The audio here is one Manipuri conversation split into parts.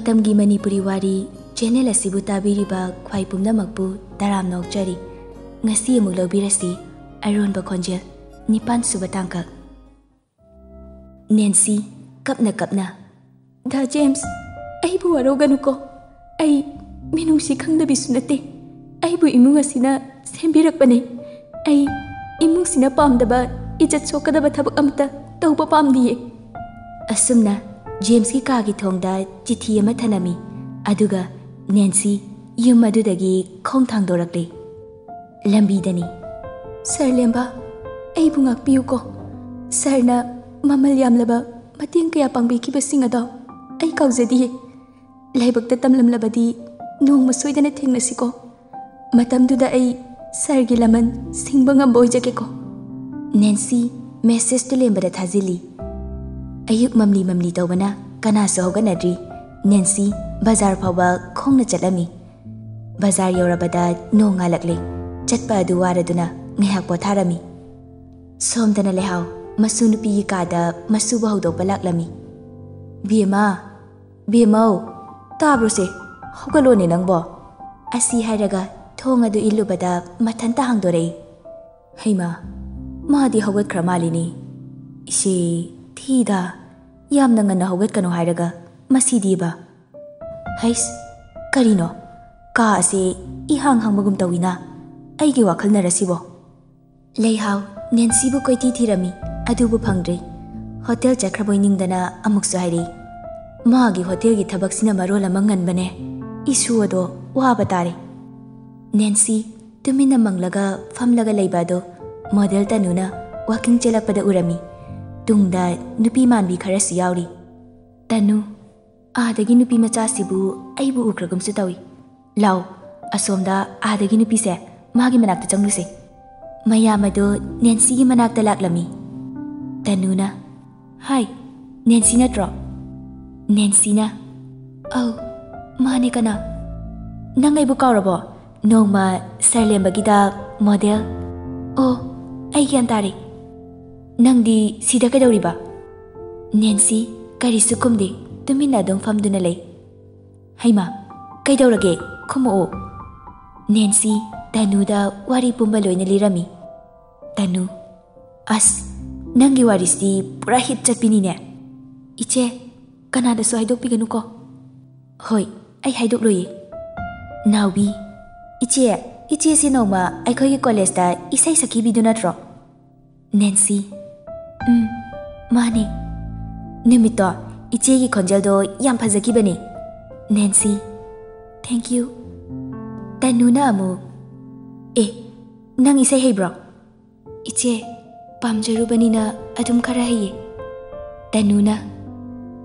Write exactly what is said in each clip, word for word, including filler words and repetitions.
ꯃꯇꯝꯒꯤ ꯃꯅꯤꯄꯨꯔꯤ ꯋꯥꯔꯤ ꯆꯦꯅꯦꯜ ꯑꯁꯤꯕꯨ ꯇꯥꯕꯤꯔꯤꯕ ꯈ꯭ꯋꯥꯏ ꯄꯨꯝꯅꯃꯛꯄꯨ ꯇꯔꯥꯝꯅ ꯑꯣꯛꯆꯔꯤ꯫ ꯉꯁꯤ ꯑꯃꯨꯛ ꯂꯧꯕꯤꯔꯁꯤ ꯑꯔꯣꯟꯕ ꯈꯣꯟꯖꯦꯜ, ꯅꯤꯄꯥꯟ ꯁꯨꯕ ꯇꯥꯡꯀꯛ꯫ ꯅꯦꯟꯁꯤ, ꯀꯞꯅ ꯀꯞꯅ, "ꯗꯥ ꯖꯦꯝꯁ, ꯑꯩꯕꯨ ꯋꯥꯔꯧꯒꯅꯨꯀꯣ꯫ ꯑꯩ ꯃꯤꯅꯨꯡꯁꯤ ꯈꯪꯗꯕꯤꯁꯨ ꯅꯠꯇꯦ꯫ ꯑꯩꯕꯨ ꯏꯃꯨꯡ ꯑꯁꯤꯅ ꯁꯦꯝꯕꯤꯔꯛꯄꯅꯦ꯫ ꯑꯩ ꯏꯃꯨꯡꯁꯤꯅ ꯄꯥꯝꯗꯕ, ꯏꯖꯠ ꯁꯣꯛꯀꯗꯕ ꯊꯕꯛ ꯑꯃꯠꯇ ꯇꯧꯕ ꯄꯥꯝꯗꯤꯌꯦ꯫" ꯑꯁꯨꯝꯅ ꯖꯦꯝꯁꯀꯤ ꯀꯥꯒꯤ ꯊꯣꯡꯗ ꯆꯤꯊꯤ ꯑꯃ ꯊꯅꯝꯃꯤ꯫ ꯑꯗꯨꯒ ꯅꯦꯟꯁꯤ ꯌꯨꯝ ꯑꯗꯨꯗꯒꯤ ꯈꯣꯡ ꯊꯥꯡꯗꯣꯔꯛꯂꯦ꯫ ꯂꯝꯕꯤꯗꯅꯤ꯫ "ꯁꯥꯔ ꯂꯦꯝꯕ, ꯑꯩꯕꯨ ꯉꯥꯛꯄꯤꯌꯨꯀꯣ꯫ ꯁꯥꯔꯅ ꯃꯃꯜ ꯌꯥꯝꯂꯕ ꯃꯇꯦꯡ ꯀꯌꯥ ꯄꯥꯡꯕꯤꯈꯤꯕꯁꯤꯡ ꯑꯗꯣ ꯑꯩ ꯀꯥꯎꯖꯗꯤꯌꯦ꯫ ꯂꯥꯏꯕꯛꯇ ꯇꯝꯂꯝꯂꯕꯗꯤ ꯅꯣꯡꯃ ꯁꯣꯏꯗꯅ ꯊꯦꯡꯅꯁꯤꯀꯣ꯫ ꯃꯇꯝꯗꯨꯗ ꯑꯩ ꯁꯥꯔꯒꯤ ꯂꯃꯟ ꯁꯤꯡꯕ ꯉꯝꯕ ꯑꯣꯏꯖꯒꯦꯀꯣ꯫" ꯅꯦꯟꯁꯤ ꯃꯦꯁꯦꯖꯇꯨ ꯂꯦꯝꯕꯗ ꯊꯥꯖꯤꯜꯂꯤ꯫ ꯑꯌꯨꯛ ꯃꯝꯂꯤ ꯃꯝꯂꯤ ꯇꯧꯕꯅ ꯀꯅꯥꯁꯨ ꯍꯧꯒꯠꯅꯗ꯭ꯔꯤ꯫ ꯅꯦꯟꯁꯤ ꯕꯖꯥꯔ ꯐꯥꯎꯕ ꯈꯣꯡꯅ ꯆꯠꯂꯝꯃꯤ꯫ ꯕꯖꯥꯔ ꯌꯧꯔꯕꯗ ꯅꯣꯡ ꯉꯥꯜꯂꯛꯂꯦ꯫ ꯆꯠꯄ ꯑꯗꯨ ꯋꯥꯔꯗꯨꯅ ꯉꯥꯏꯍꯥꯛ ꯄꯣꯊꯥꯔꯝꯃꯤ꯫ ꯁꯣꯝꯗꯅ ꯂꯩꯍꯥꯎ ꯃꯁꯨ ꯅꯨꯄꯤꯒꯤ ꯀꯥꯗ ꯃꯁꯨꯕꯨ ꯍꯧꯗꯣꯛꯄ ꯂꯥꯛꯂꯝꯃꯤ꯫ "ꯕꯦꯝꯃ, ꯕꯦꯝꯃꯧ, ꯇꯥꯕ꯭ꯔꯣꯁꯦ? ꯍꯧꯒꯠꯂꯣꯅꯦ ꯅꯪꯕꯣ꯫" ꯑꯁꯤ ꯍꯥꯏꯔꯒ ꯊꯣꯡ ꯑꯗꯨ ꯏꯜꯂꯨꯕꯗ ꯃꯊꯟꯇ ꯍꯥꯡꯗꯣꯔꯛꯏ꯫ "ꯍꯩꯃꯥ, ꯃꯥꯗꯤ ꯍꯧꯒꯠꯈ꯭ꯔ ꯃꯥꯜꯂꯤꯅꯦ꯫ ꯏꯁꯦ, ꯊꯤꯗ, ꯌꯥꯝꯅ ꯉꯟꯅ ꯍꯧꯒꯠꯀꯅꯨ ꯍꯥꯏꯔꯒ ꯃꯁꯤꯗꯤꯕ꯫ ꯍꯩꯁ, ꯀꯔꯤꯅꯣ? ꯀꯥ ꯑꯁꯦ ꯏꯍꯥꯡ ꯍꯥꯡꯕꯒꯨꯝ ꯇꯧꯏꯅ꯫ ꯑꯩꯒꯤ ꯋꯥꯈꯜꯅꯔ ꯁꯤꯕꯣ?" ꯂꯩꯍꯥꯎ ꯅꯦꯟꯁꯤꯕꯨ ꯀꯣꯏꯊꯤ ꯊꯤꯔꯝꯃꯤ, ꯑꯗꯨꯕꯨ ꯐꯪꯗ꯭ꯔꯦ꯫ ꯍꯣꯇꯦꯜ ꯆꯠꯈ꯭ꯔꯕꯣꯏ ꯅꯤꯡꯗꯅ ꯑꯃꯨꯛꯁꯨ ꯍꯥꯏꯔꯛꯏ꯫ "ꯃꯥꯒꯤ ꯍꯣꯇꯦꯜꯒꯤ ꯊꯕꯛꯁꯤꯅ ꯃꯔꯣꯜ ꯑꯃ ꯉꯟꯕꯅꯦ꯫ ꯏꯁꯨ ꯑꯗꯣ ꯋꯥꯕ ꯇꯥꯔꯦ꯫" ꯅꯦꯟꯁꯤ ꯇꯨꯃꯤꯟꯅ ꯃꯪꯂꯒ ꯐꯝꯂꯒ ꯂꯩꯕ ꯑꯗꯣ ꯃꯣꯗꯦꯜ ꯇꯅꯨꯅ ꯋꯥꯀꯤꯡ ꯆꯦꯜꯂꯛꯄꯗ ꯎꯔꯝꯃꯤ꯫ ꯇꯨꯡꯗ ꯅꯨꯄꯤ ꯃꯥꯟꯕꯤ ꯈꯔꯁꯨ ꯌꯥꯎꯔꯤ꯫ "ꯇꯅꯨ, ꯑꯥꯗꯒꯤ ꯅꯨꯄꯤ ꯃꯆꯥꯁꯤꯕꯨ ꯑꯩꯕꯨ ꯎꯈ꯭ꯔꯒꯨꯝꯁꯨ ꯇꯧꯏ꯫ ꯂꯥꯎ, ꯑꯁꯣꯝꯗ ꯑꯥꯗꯒꯤ ꯅꯨꯄꯤꯁꯦ ꯃꯥꯒꯤ ꯃꯅꯥꯛꯇ ꯆꯪꯂꯨꯁꯦ꯫" ꯃꯌꯥꯝ ꯑꯗꯨ ꯅꯦꯟꯁꯤꯒꯤ ꯃꯅꯥꯛꯇ ꯂꯥꯛꯂꯝꯃꯤ꯫ ꯇꯅꯨꯅ, "ꯍꯥꯏ, ꯅꯦꯟꯁꯤ ꯅꯠꯇ꯭ꯔꯣ?" ꯅꯦꯟꯁꯤꯅ, "ꯑꯧ, ꯃꯥꯅꯦ, ꯀꯅꯥ? ꯅꯪ ꯑꯩꯕꯨ ꯀꯥꯎꯔꯕꯣ? ꯅꯣꯡꯃ ꯁꯥꯔ ꯂꯦꯝꯕꯒꯤꯗ ꯃꯣꯗꯦꯜ꯫ ꯑꯣ, ꯑꯩ ꯒ꯭ꯌꯥꯟ ꯇꯥꯔꯦ꯫ ꯅꯪꯗꯤ ꯁꯤꯗ ꯀꯩꯗꯧꯔꯤꯕ?" ꯅꯦꯟꯁꯤ ꯀꯔꯤꯁꯨ ꯈꯨꯝꯗꯦ, ꯇꯨꯃꯤꯟꯅ ꯑꯗꯨꯝ ꯐꯝꯗꯨꯅ ꯂꯩ꯫ ꯍꯩꯃꯥ, ꯀꯩꯗꯧꯔꯒꯦ? ꯈꯨꯝꯃꯛꯑꯣ꯫ ꯅꯦꯟꯁꯤ ꯇꯅꯨꯗ ꯋꯥꯔꯤ ꯄꯨꯝꯕ ꯂꯣꯏꯅ ꯂꯤꯔꯝꯃꯤ꯫ ꯇꯅꯨ, ꯑꯁ, ꯅꯪꯒꯤ ꯋꯥꯔꯤꯁꯤꯗꯤ ꯄꯨꯔꯥ ꯍꯤꯠ ꯆꯠꯄꯤꯅꯤꯅꯦ꯫ ꯏꯆꯦ, ꯀꯅꯥꯗꯁꯨ ꯍꯥꯏꯗꯣꯛꯄꯤꯒꯅꯨꯀꯣ꯫ ꯍꯣꯏ, ꯑꯩ ꯍꯥꯏꯗꯣꯛꯂꯣꯏꯌꯦ꯫ ꯅꯥꯎꯕꯤ, ꯏꯆꯦ, ꯏꯆꯦꯁꯤ ꯅꯣꯡꯃ ꯑꯩꯈꯣꯏꯒꯤ ꯀꯣꯂꯦꯖꯇ ꯏꯁꯩ ꯁꯛꯈꯤꯕꯤꯗꯨ ꯅꯠꯇ꯭ꯔꯣ? ꯅꯦꯟꯁꯤ, ꯎꯝ, ꯃꯥꯅꯦ꯫ ꯅꯨꯃꯤꯠꯇꯣ ꯏꯆꯦꯒꯤ ꯈꯣꯟꯖꯦꯜꯗꯣ ꯌꯥꯝ ꯐꯖꯈꯤꯕꯅꯦ꯫ ꯅꯦꯟꯁꯤ, thank you꯫ ꯇꯅꯨꯅ ꯑꯃꯨꯛ, ꯑꯦ, ꯅꯪ ꯏꯁꯩ ꯍꯩꯕ꯭ꯔꯣ? ꯏꯆꯦ, ꯄꯥꯝꯖꯔꯨꯕꯅꯤꯅ ꯑꯗꯨꯝ ꯈꯔ ꯍꯩꯌꯦ꯫ ꯇꯅꯨꯅ,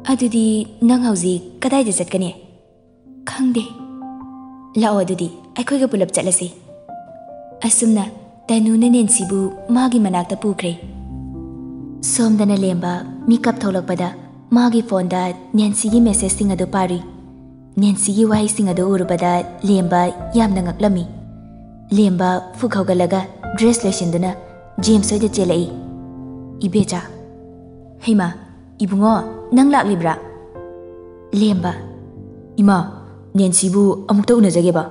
ꯑꯗꯨꯗꯤ ꯅꯪ ꯍꯧꯖꯤꯛ ꯀꯗꯥꯏꯗ ꯆꯠꯀꯅꯤ? ꯈꯪꯗꯦ꯫ ꯂꯥꯛꯑꯣ ꯑꯗꯨꯗꯤ, ꯑꯩꯈꯣꯏꯒ ꯄꯨꯂꯞ ꯆꯠꯂꯁꯤ꯫ ꯑꯁꯨꯝꯅ ꯇꯅꯨꯅ ꯅꯦꯟꯁꯤꯕꯨ ꯃꯥꯒꯤ ꯃꯅꯥꯛꯇ ꯄꯨꯈ꯭ꯔꯦ꯫ ꯁꯣꯝꯗꯅ ꯂꯦꯝꯕ ꯃꯤꯀꯞ ꯊꯣꯛꯂꯛꯄꯗ ꯃꯥꯒꯤ ꯐꯣꯟꯗ ꯅꯦꯟꯁꯤꯒꯤ ꯃꯦꯁꯦꯖꯁꯤꯡ ꯑꯗꯨ ꯄꯥꯔꯨꯏ꯫ ꯅꯦꯟꯁꯤꯒꯤ ꯋꯥꯍꯩꯁꯤꯡ ꯑꯗꯨ ꯎꯔꯨꯕꯗ ꯂꯦꯝꯕ ꯌꯥꯝꯅ ꯉꯛꯂꯝꯃꯤ꯫ ꯂꯦꯝꯕ ꯐꯨꯛ ꯍꯧꯒꯠꯂꯒ ꯗ꯭ꯔꯦꯁ ꯂꯣꯏꯁꯤꯟꯗꯨꯅ ꯖꯦꯝꯁ ꯍꯣꯏꯗ ꯆꯦꯜꯂꯛꯏ꯫ ꯏꯕꯦꯆꯥ꯫ ꯍꯩꯃꯥ, ꯏꯕꯨꯡꯉꯣ, ꯅꯪ ꯂꯥꯛꯂꯤꯕ꯭ꯔꯥ? ꯂꯦꯝꯕ꯫ ꯏꯃꯥ, ꯅꯦꯟꯁꯤꯕꯨ ꯑꯃꯨꯛꯇ ꯎꯅꯖꯒꯦꯕ꯫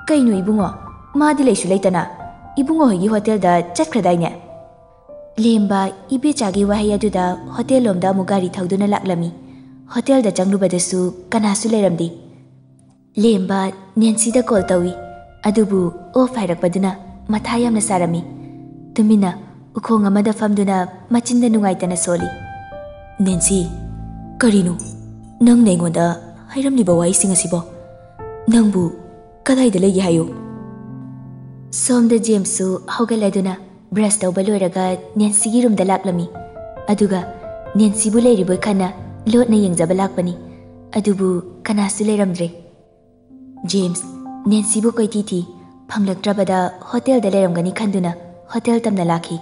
ꯀꯩꯅꯣ ꯏꯕꯨꯡꯉꯣ, ꯃꯥꯗꯤ ꯂꯩꯁꯨ ꯂꯩꯇꯅ ꯏꯕꯨꯡꯉꯣ ꯍꯣꯏꯒꯤ ꯍꯣꯇꯦꯜꯗ ꯆꯠꯈ꯭ꯔꯗꯥꯏꯅꯦ? ꯂꯦꯝꯕ ꯏꯕꯦꯆꯥꯒꯤ ꯋꯥꯍꯩ ꯑꯗꯨꯗ ꯍꯣꯇꯦꯜ ꯂꯣꯝꯗ ꯑꯃꯨꯛ ꯒꯥꯔꯤ ꯊꯧꯗꯨꯅ ꯂꯥꯛꯂꯝꯃꯤ꯫ ꯍꯣꯇꯦꯜꯗ ꯆꯪꯂꯨꯕꯗꯁꯨ ꯀꯅꯥꯁꯨ ꯂꯩꯔꯝꯗꯦ꯫ ꯂꯦꯝꯕ ꯅꯦꯟꯁꯤꯗ ꯀꯣꯜ ꯇꯧꯏ, ꯑꯗꯨꯕꯨ ꯑꯣꯐ ꯍꯥꯏꯔꯛꯄꯗꯨꯅ ꯃꯊꯥ ꯌꯥꯝꯅ ꯁꯥꯔꯝꯃꯤ꯫ ꯇꯨꯃꯤꯟꯅ ꯎꯈꯣꯡ ꯑꯃꯗ ꯐꯝꯗꯨꯅ ꯃꯆꯤꯟꯗ ꯅꯨꯡꯉꯥꯏꯇꯅ ꯁꯣꯜꯂꯤ꯫ ꯅꯦꯟꯁꯤ, ꯀꯔꯤꯅꯣ ꯅꯪꯅ ꯑꯩꯉꯣꯟꯗ ꯍꯥꯏꯔꯝꯂꯤꯕ ꯋꯥꯍꯩꯁꯤꯡ ꯑꯁꯤꯕꯣ? ꯅꯪꯕꯨ ꯀꯗꯥꯏꯗ ꯂꯩꯒꯦ ꯍꯥꯏꯌꯨ? ꯁꯣꯝꯗ ꯖꯦꯝꯁꯁꯨ ꯍꯧꯒꯠꯂꯗꯨꯅ ꯕ꯭ꯔꯁ ꯇꯧꯕ ꯂꯣꯏꯔꯒ ꯅꯦꯟꯁꯤꯒꯤ ꯔꯨꯝꯗ ꯂꯥꯛꯂꯝꯃꯤ꯫ ꯑꯗꯨꯒ ꯅꯦꯟꯁꯤꯕꯨ ꯂꯩꯔꯤꯕꯣꯏ ꯈꯟꯅ ꯂꯣꯠꯅ ꯌꯦꯡꯖꯕ ꯂꯥꯛꯄꯅꯤ꯫ ꯑꯗꯨꯕꯨ ꯀꯅꯥꯁꯨ ꯂꯩꯔꯝꯗ꯭ꯔꯦ꯫ ꯖꯦꯝꯁ ꯅꯦꯟꯁꯤꯕꯨ ꯀꯣꯏꯊꯤ ꯊꯤ, ꯐꯪꯂꯛꯇ꯭ꯔꯕꯗ ꯍꯣꯇꯦꯜꯗ ꯂꯩꯔꯝꯒꯅꯤ ꯈꯟꯗꯨꯅ ꯍꯣꯇꯦꯜ ꯇꯝꯅ ꯂꯥꯛꯈꯤ꯫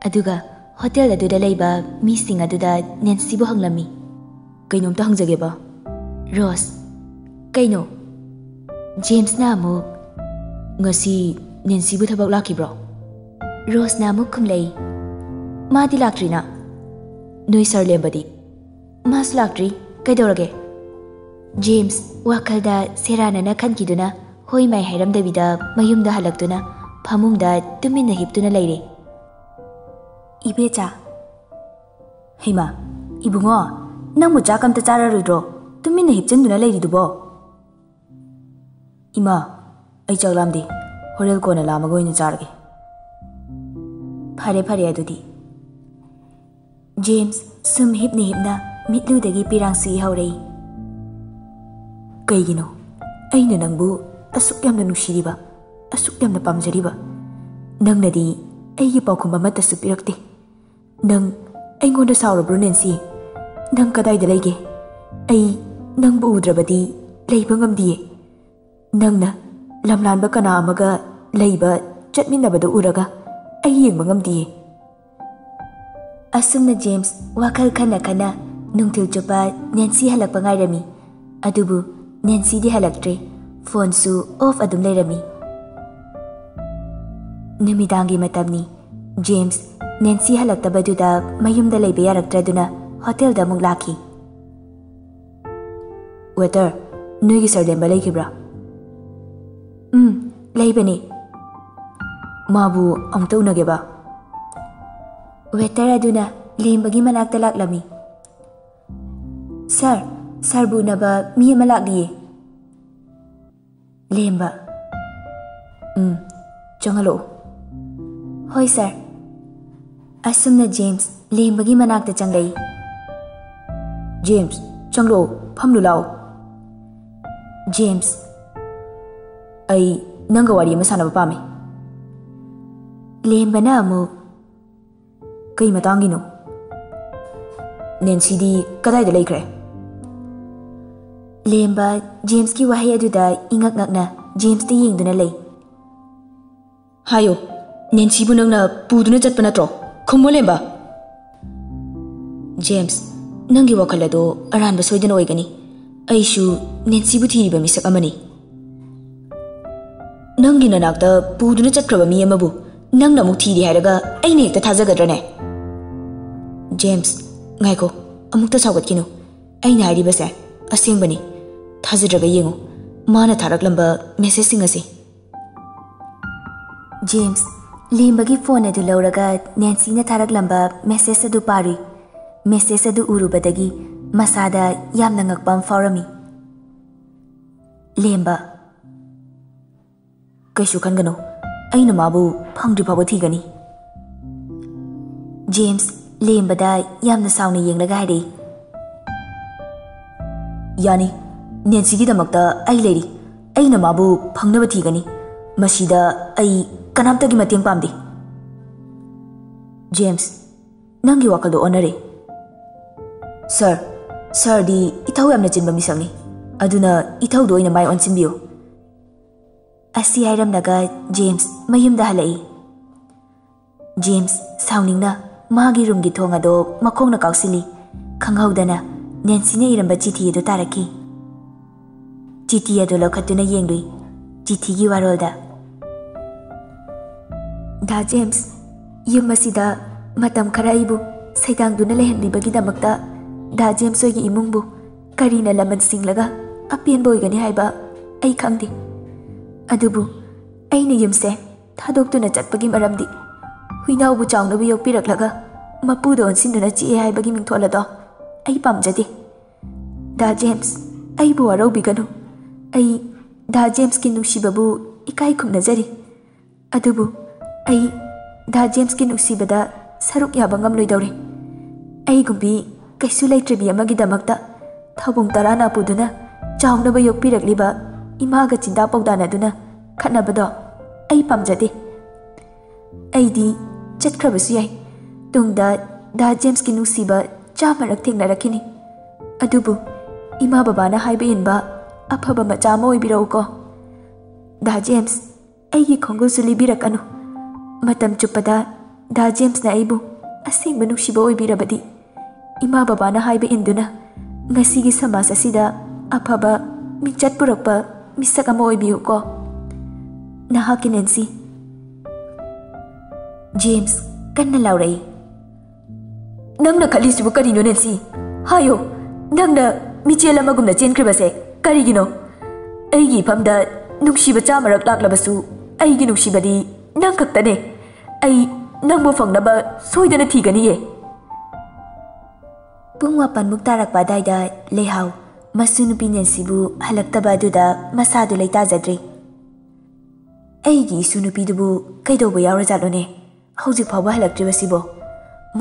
ꯑꯗꯨꯒ ꯍꯣꯇꯦꯜ ꯑꯗꯨꯗ ꯂꯩꯕ ꯃꯤꯁꯤꯡ ꯑꯗꯨꯗ ꯅꯦꯟꯁꯤꯕꯨ ꯍꯪꯂꯝꯃꯤ꯫ ꯀꯩꯅꯣꯝꯇ ꯍꯪꯖꯒꯦꯕ꯫ ꯔꯣꯁ꯫ ꯀꯩꯅꯣ? ꯖꯦꯝꯁꯅ ꯑꯃꯨꯛ, "ꯉꯁꯤ ꯅꯦꯟꯁꯤꯕꯨ ꯊꯕꯛ ꯂꯥꯛꯈꯤꯕ꯭ꯔꯣ?" ꯔꯣꯁꯅ ꯑꯃꯨꯛ ꯈꯨꯝꯂꯛꯏ, "ꯃꯥꯗꯤ ꯂꯥꯛꯇ꯭ꯔꯤꯅ꯫" "ꯅꯣꯏ ꯁꯥꯔ ꯂꯦꯝꯕꯗꯤ?" "ꯃꯥꯁꯨ ꯂꯥꯛꯇ꯭ꯔꯤ꯫ ꯀꯩꯗꯧꯔꯒꯦ?" ꯖꯦꯝꯁ ꯋꯥꯈꯜꯗ ꯁꯦꯔꯥꯟꯅꯅ ꯈꯟꯈꯤꯗꯨꯅ ꯍꯣꯏ ꯃꯥꯏ ꯍꯥꯏꯔꯝꯗꯕꯤꯗ ꯃꯌꯨꯝꯗ ꯍꯜꯂꯛꯇꯨꯅ ꯐꯃꯨꯡꯗ ꯇꯨꯃꯤꯟꯅ ꯍꯤꯞꯇꯨꯅ ꯂꯩꯔꯦ꯫ "ꯏꯕꯦꯆꯥ!" "ꯍꯩꯃꯥ, ꯏꯕꯨꯡꯉꯣ, ꯅꯪꯕꯨ ꯆꯥꯛ ꯑꯝꯇ ꯆꯥꯔꯔꯣꯏꯗ꯭ꯔꯣ? ꯇꯨꯃꯤꯟꯅ ꯍꯤꯞꯆꯤꯟꯗꯨꯅ ꯂꯩꯔꯤꯗꯨꯕꯣ?" "ꯏꯃꯥ, ꯑꯩ ꯆꯥꯛ ꯂꯥꯝꯗꯦ꯫ ꯍꯣꯔꯦꯟ ꯀꯣꯟꯅ ꯂꯥꯝꯃꯒ ꯑꯣꯏꯅ ꯆꯥꯔꯒꯦ꯫" "ꯐꯔꯦ, ꯐꯔꯦ ꯑꯗꯨꯗꯤ꯫" ꯖꯦꯝꯁ ꯁꯨꯝ ꯍꯤꯞꯅ ꯍꯤꯞꯅ ꯃꯤꯠꯂꯨꯗꯒꯤ ꯄꯤꯔꯥꯡ ꯁꯨꯏ ꯍꯧꯔꯛꯏ꯫ "ꯀꯩꯒꯤꯅꯣ ꯑꯩꯅ ꯅꯪꯕꯨ ꯑꯁꯨꯛ ꯌꯥꯝꯅ ꯅꯨꯡꯁꯤꯔꯤꯕ, ꯑꯁꯨꯛ ꯌꯥꯝꯅ ꯄꯥꯝꯖꯔꯤꯕ, ꯅꯪꯅꯗꯤ ꯑꯩꯒꯤ ꯄꯥꯎꯈꯨꯝ ꯑꯃꯠꯇꯁꯨ ꯄꯤꯔꯛꯇꯦ? ꯅꯪ ꯑꯩꯉꯣꯟꯗ ꯁꯥꯎꯔꯕ꯭ꯔꯣ, ꯅꯦꯟꯁꯤ? ꯅꯪ ꯀꯗꯥꯏꯗ ꯂꯩꯒꯦ? ꯑꯩ ꯅꯪꯕꯨ ꯎꯗ꯭ꯔꯕꯗꯤ ꯂꯩꯕ ꯉꯝꯗꯤꯌꯦ꯫ ꯅꯪꯅ ꯂꯝꯂꯥꯟꯕ ꯀꯅꯥ ꯑꯃꯒ ꯂꯩꯕ, ꯆꯠꯃꯤꯟꯅꯕꯗꯨ ꯎꯔꯒ ꯑꯩ ꯌꯦꯡꯕ ꯉꯝꯗꯤꯌꯦ꯫" ꯑꯁꯨꯝꯅ ꯖꯦꯝꯁ ꯋꯥꯈꯜ ꯈꯟꯅ ꯈꯟꯅ ꯅꯨꯡꯊꯤꯜ ꯆꯨꯞꯄ ꯅꯦꯟꯁꯤ ꯍꯜꯂꯛꯄ ꯉꯥꯏꯔꯝꯃꯤ꯫ ꯑꯗꯨꯕꯨ ꯅꯦꯟꯁꯤꯗꯤ ꯍꯜꯂꯛꯇ꯭ꯔꯦ꯫ ꯐꯣꯟꯁꯨ ꯑꯣꯐ ꯑꯗꯨꯝ ꯂꯩꯔꯝꯃꯤ꯫ ꯅꯨꯃꯤꯗꯥꯡꯒꯤ ꯃꯇꯝꯅꯤ꯫ ꯖꯦꯝꯁ ꯅꯦꯟꯁꯤ ꯍꯜꯂꯛꯇꯕꯗꯨꯗ ꯃꯌꯨꯝꯗ ꯂꯩꯕ ꯌꯥꯔꯛꯇ꯭ꯔꯗꯨꯅ ꯍꯣꯇꯦꯜꯗ ꯑꯃꯨꯛ ꯂꯥꯛꯈꯤ꯫ "ꯋꯦꯇꯔ, ꯅꯣꯏꯒꯤ ꯁꯥꯔ ꯂꯦꯝꯕ ꯂꯩꯈꯤꯕ꯭ꯔꯥ?" "ꯎꯝ, ꯂꯩꯕꯅꯦ꯫" "ꯃꯥꯕꯨ ꯑꯃꯨꯛꯇ ꯎꯅꯒꯦꯕ꯫" ꯋꯦꯇꯔ ꯑꯗꯨꯅ ꯂꯦꯝꯕꯒꯤ ꯃꯅꯥꯛꯇ ꯂꯥꯛꯂꯝꯃꯤ꯫ "ꯁꯥꯔ, ꯁꯥꯔꯕꯨ ꯎꯅꯕ ꯃꯤ ꯑꯃ ꯂꯥꯛꯂꯤꯌꯦ꯫" ꯂꯦꯝꯕ꯫ "ꯎꯝ, ꯆꯪꯍꯜꯂꯛꯎ꯫" "ꯍꯣꯏ ꯁꯥꯔ꯫" ꯑꯁꯨꯝꯅ ꯖꯦꯝꯁ ꯂꯦꯝꯕꯒꯤ ꯃꯅꯥꯛꯇ ꯆꯪꯂꯛꯏ꯫ "ꯖꯦꯝꯁ, ꯆꯪꯂꯛꯑꯣ, ꯐꯝꯂꯨ ꯂꯥꯛꯑꯣ꯫" "ꯖꯦꯝꯁ꯫" "ꯑꯩ ꯅꯪꯒ ꯋꯥꯔꯤ ꯑꯃ ꯁꯥꯟꯅꯕ ꯄꯥꯝꯃꯤ꯫" ꯂꯦꯝꯕꯅ ꯑꯃꯨꯛ, "ꯀꯩ ꯃꯇꯥꯡꯒꯤꯅꯣ? ꯅꯦꯟꯁꯤꯗꯤ ꯀꯗꯥꯏꯗ ꯂꯩꯈ꯭ꯔꯦ?" ꯂꯦꯝꯕ ꯖꯦꯝꯁꯀꯤ ꯋꯥꯍꯩ ꯑꯗꯨꯗ ꯏꯉꯛ ꯉꯛꯅ ꯖꯦꯝꯁꯇ ꯌꯦꯡꯗꯨꯅ ꯂꯩ꯫ "ꯍꯥꯏꯌꯣ, ꯅꯦꯟꯁꯤꯕꯨ ꯅꯪꯅ ꯄꯨꯗꯨꯅ ꯆꯠꯄ ꯅꯠꯇ꯭ꯔꯣ? ꯈꯨꯝꯃꯣ, ꯂꯦꯝꯕ!" "ꯖꯦꯝꯁ, ꯅꯪꯒꯤ ꯋꯥꯈꯜ ꯑꯗꯣ ꯑꯔꯥꯟꯕ ꯁꯣꯏꯗꯅ ꯑꯣꯏꯒꯅꯤ꯫ ꯑꯩꯁꯨ ꯅꯦꯟꯁꯤꯕꯨ ꯊꯤꯔꯤꯕ ꯃꯤꯁꯛ ꯑꯃꯅꯤ꯫" "ꯅꯪꯒꯤ ꯅꯅꯥꯛꯇ ꯄꯨꯗꯨꯅ ꯆꯠꯈ꯭ꯔꯕ ꯃꯤ ꯑꯃꯕꯨ ꯅꯪꯅ ꯑꯃꯨꯛ ꯊꯤꯔꯤ ꯍꯥꯏꯔꯒ ꯑꯩꯅ ꯍꯦꯛꯇ ꯊꯥꯖꯒꯗ꯭ꯔꯅꯦ?" "ꯖꯦꯝꯁ, ꯉꯥꯏꯈꯣ, ꯑꯃꯨꯛꯇ ꯁꯥꯎꯒꯠꯈꯤꯅꯨ꯫ ꯑꯩꯅ ꯍꯥꯏꯔꯤꯕꯁꯦ ꯑꯁꯦꯡꯕꯅꯤ꯫ ꯊꯥꯖꯗ꯭ꯔꯒ ꯌꯦꯡꯉꯨ, ꯃꯥꯅ ꯊꯥꯔꯛꯂꯝꯕ ꯃꯦꯁꯦꯖꯁꯤꯡ ꯑꯁꯤ꯫ ꯖꯦꯝꯁ ꯂꯦꯝꯕꯒꯤ ꯐꯣꯟ ꯑꯗꯨ ꯂꯧꯔꯒ ꯅꯦꯟꯁꯤꯅ ꯊꯥꯔꯛꯂꯝꯕ ꯃꯦꯁꯦꯖ ꯑꯗꯨ ꯄꯥꯔꯨꯏ꯫ ꯃꯦꯁꯦꯖ ꯑꯗꯨ ꯎꯔꯨꯕꯗꯒꯤ ꯃꯁꯥꯗ ꯌꯥꯝꯅ ꯉꯛꯄ ꯑꯃ ꯐꯥꯎꯔꯝꯃꯤ꯫ ꯂꯦꯝꯕ, ꯀꯩꯁꯨ ꯈꯟꯒꯅꯨ, ꯑꯩꯅ ꯃꯥꯕꯨ ꯐꯪꯗ꯭ꯔꯤ ꯐꯥꯎꯕ ꯊꯤꯒꯅꯤ꯫ ꯖꯦꯝꯁ ꯂꯦꯝꯕꯗ ꯌꯥꯝꯅ ꯁꯥꯎꯅ ꯌꯦꯡꯂꯒ ꯍꯥꯏꯔꯛꯏ꯫ ꯌꯥꯅꯤ, ꯅꯦꯟꯁꯤꯒꯤꯗꯃꯛꯇ ꯑꯩ ꯂꯩꯔꯤ꯫ ꯑꯩꯅ ꯃꯥꯕꯨ ꯐꯪꯅꯕ ꯊꯤꯒꯅꯤ꯫ ꯃꯁꯤꯗ ꯑꯩ ꯀꯅꯥꯝꯇꯒꯤ ꯃꯇꯦꯡ ꯄꯥꯝꯗꯦ꯫ ꯖꯦꯝꯁ, ꯅꯪꯒꯤ ꯋꯥꯈꯜꯗꯣ ꯑꯣꯟꯅꯔꯦ꯫ ꯁꯥꯔ, ꯁꯥꯔꯗꯤ ꯏꯊꯧ ꯌꯥꯝꯅ ꯆꯤꯟꯕ ꯃꯤꯁꯛꯅꯤ, ꯑꯗꯨꯅ ꯏꯊꯧꯗꯣ ꯑꯣꯏꯅ ꯃꯥꯏ ꯑꯣꯟꯁꯤꯟꯕꯤꯌꯨ꯫ ꯑꯁꯤ ꯍꯥꯏꯔꯝꯂꯒ ꯖꯦꯝꯁ ꯃꯌꯨꯝꯗ ꯍꯜꯂꯛꯏ꯫ ꯖꯦꯝꯁ ꯁꯥꯎꯅꯤꯡꯅ ꯃꯥꯒꯤ ꯔꯨꯝꯒꯤ ꯊꯣꯡ ꯑꯗꯣ ꯃꯈꯣꯡꯅ ꯀꯥꯎꯁꯤꯜꯂꯤ꯫ ꯈꯪꯍꯧꯗꯅ ꯅꯦꯟꯁꯤꯅ ꯏꯔꯝꯕ ꯆꯤꯊꯤ ꯑꯗꯨ ꯇꯥꯔꯛꯈꯤ꯫ ꯆꯤꯊꯤ ꯑꯗꯨ ꯂꯧꯈꯠꯇꯨꯅ ꯌꯦꯡꯂꯨꯏ꯫ ꯆꯤꯊꯤꯒꯤ ꯋꯥꯔꯣꯜꯗ, ꯗꯥ ꯖꯦꯝꯁ, ꯌꯨꯝ ꯑꯁꯤꯗ ꯃꯇꯝ ꯈꯔ ꯑꯩꯕꯨ ꯁꯩꯗꯥꯡꯗꯨꯅ ꯂꯩꯍꯟꯕꯤꯕꯒꯤꯗꯃꯛꯇ ꯗꯥ ꯖꯦꯝꯁ ꯍꯣꯏꯒꯤ ꯏꯃꯨꯡꯕꯨ ꯀꯔꯤꯅ ꯂꯃꯟ ꯁꯤꯡꯂꯒ ꯑꯄꯦꯟꯕ ꯑꯣꯏꯒꯅꯤ ꯍꯥꯏꯕ ꯑꯩ ꯈꯪꯗꯦ꯫ ꯑꯗꯨꯕꯨ ꯑꯩꯅ ꯌꯨꯝꯁꯦ ꯊꯥꯗꯣꯛꯇꯨꯅ ꯆꯠꯄꯒꯤ ꯃꯔꯝꯗꯤ ꯍꯨꯏꯅꯥꯎꯕꯨ ꯆꯥꯎꯅꯕ ꯌꯣꯛꯄꯤꯔꯛꯂꯒ ꯃꯄꯨꯗ ꯑꯣꯟꯁꯤꯟꯗꯨꯅ ꯆꯤꯛꯑꯦ ꯍꯥꯏꯕꯒꯤ ꯃꯤꯡꯊꯣꯜ ꯑꯗꯣ ꯑꯩ ꯄꯥꯝꯖꯗꯦ꯫ ꯗꯥ ꯖꯦꯝꯁ, ꯑꯩꯕꯨ ꯋꯥꯔꯧꯕꯤꯒꯅꯨ꯫ ꯑꯩ ꯗꯥ ꯖꯦꯝꯁꯀꯤ ꯅꯨꯡꯁꯤꯕꯕꯨ ꯏꯀꯥꯏ ꯈꯨꯝꯅꯖꯔꯤ꯫ ꯑꯗꯨꯕꯨ ꯑꯩ ꯗꯥ ꯖꯦꯝꯁꯀꯤ ꯅꯨꯡꯁꯤꯕꯗ ꯁꯔꯨꯛ ꯌꯥꯕ ꯉꯝꯂꯣꯏꯗꯧꯔꯦ꯫ ꯑꯩꯒꯨꯝꯕꯤ ꯀꯩꯁꯨ ꯂꯩꯇ꯭ꯔꯕꯤ ꯑꯃꯒꯤꯗꯃꯛꯇ ꯊꯧꯕꯨꯡ ꯇꯔꯥꯅ ꯄꯨꯗꯨꯅ ꯆꯥꯎꯅꯕ ꯌꯣꯛꯄꯤꯔꯛꯂꯤꯕ ꯏꯃꯥꯒ ꯆꯤꯟꯗꯥ ꯄꯥꯎꯗꯥꯅꯗꯨꯅ ꯈꯠꯅꯕꯗꯣ ꯑꯩ ꯄꯥꯝꯖꯗꯦ꯫ ꯑꯩꯗꯤ ꯆꯠꯈ꯭ꯔꯕꯁꯨ ꯌꯥꯏ꯫ ꯇꯨꯡꯗ ꯗꯥ ꯖꯦꯝꯁꯀꯤ ꯅꯨꯡꯁꯤꯕ ꯆꯥꯝꯃꯔꯛ ꯊꯦꯡꯅꯔꯛꯈꯤꯅꯤ꯫ ꯑꯗꯨꯕꯨ ꯏꯃꯥ ꯕꯕꯥꯅ ꯍꯥꯏꯕ ꯏꯟꯕ ꯑꯐꯕ ꯃꯆꯥ ꯑꯃ ꯑꯣꯏꯕꯤꯔꯛꯎꯀꯣ꯫ ꯗꯥ ꯖꯦꯝꯁ, ꯑꯩꯒꯤ ꯈꯣꯡꯒꯨꯜꯁꯨ ꯂꯤꯕꯤꯔꯛꯀꯅꯨ꯫ ꯃꯇꯝ ꯆꯨꯞꯄꯗ ꯗꯥ ꯖꯦꯝꯁꯅ ꯑꯩꯕꯨ ꯑꯁꯦꯡꯕ ꯅꯨꯡꯁꯤꯕ ꯑꯣꯏꯕꯤꯔꯕꯗꯤ, ꯏꯃꯥ ꯕꯕꯥꯅ ꯍꯥꯏꯕ ꯏꯟꯗꯨꯅ ꯉꯁꯤꯒꯤ ꯁꯃꯥꯖ ꯑꯁꯤꯗ ꯑꯐꯕ ꯃꯤꯡꯆꯠ ꯄꯨꯔꯛꯄ ꯃꯤꯁꯛ ꯑꯃ ꯑꯣꯏꯕꯤꯌꯨꯀꯣ꯫ ꯅꯍꯥꯛꯀꯤ ꯅꯦꯟꯁꯤ꯫ ꯖꯦꯝꯁ ꯀꯟꯅ ꯂꯥꯎꯔꯛꯏ꯫ ꯅꯪꯅ ꯈꯜꯂꯤꯁꯤꯕꯨ ꯀꯔꯤꯅꯣ, ꯅꯦꯟꯁꯤ? ꯍꯥꯏꯌꯣ, ꯅꯪꯅ ꯃꯤꯆꯦꯜ ꯑꯃꯒꯨꯝꯅ ꯆꯦꯟꯈ꯭ꯔꯤꯕꯁꯦ ꯀꯔꯤꯒꯤꯅꯣ? ꯑꯩꯒꯤ ꯏꯐꯝꯗ ꯅꯨꯡꯁꯤꯕ ꯆꯥꯝꯃꯔꯛ ꯂꯥꯛꯂꯕꯁꯨ, ꯑꯩꯒꯤ ꯅꯨꯡꯁꯤꯕꯗꯤ ꯅꯪ ꯈꯛꯇꯅꯦ꯫ ꯑꯩ ꯅꯪꯕꯨ ꯐꯪꯅꯕ ꯁꯣꯏꯗꯅ ꯊꯤꯒꯅꯤꯌꯦ꯫ ꯄꯨꯡ ꯃꯥꯄꯟꯃꯨꯛ ꯇꯥꯔꯛꯄ ꯑꯗꯥꯏꯗ ꯂꯩꯍꯥꯎ ꯃꯁꯨ ꯅꯨꯄꯤ ꯅꯦꯟꯁꯤꯕꯨ ꯍꯜꯂꯛꯇꯕ ꯑꯗꯨꯗ ꯃꯁꯥꯗꯨ ꯂꯩꯇꯥꯖꯗ꯭ꯔꯦ꯫ "ꯑꯩꯒꯤ ꯏꯁꯨ ꯅꯨꯄꯤꯗꯨꯕꯨ ꯀꯩꯗꯧꯕ ꯌꯥꯎꯔꯖꯥꯠꯂꯣꯅꯦ? ꯍꯧꯖꯤꯛ ꯐꯥꯎꯕ ꯍꯜꯂꯛꯇ꯭ꯔꯤꯕꯁꯤꯕꯣ?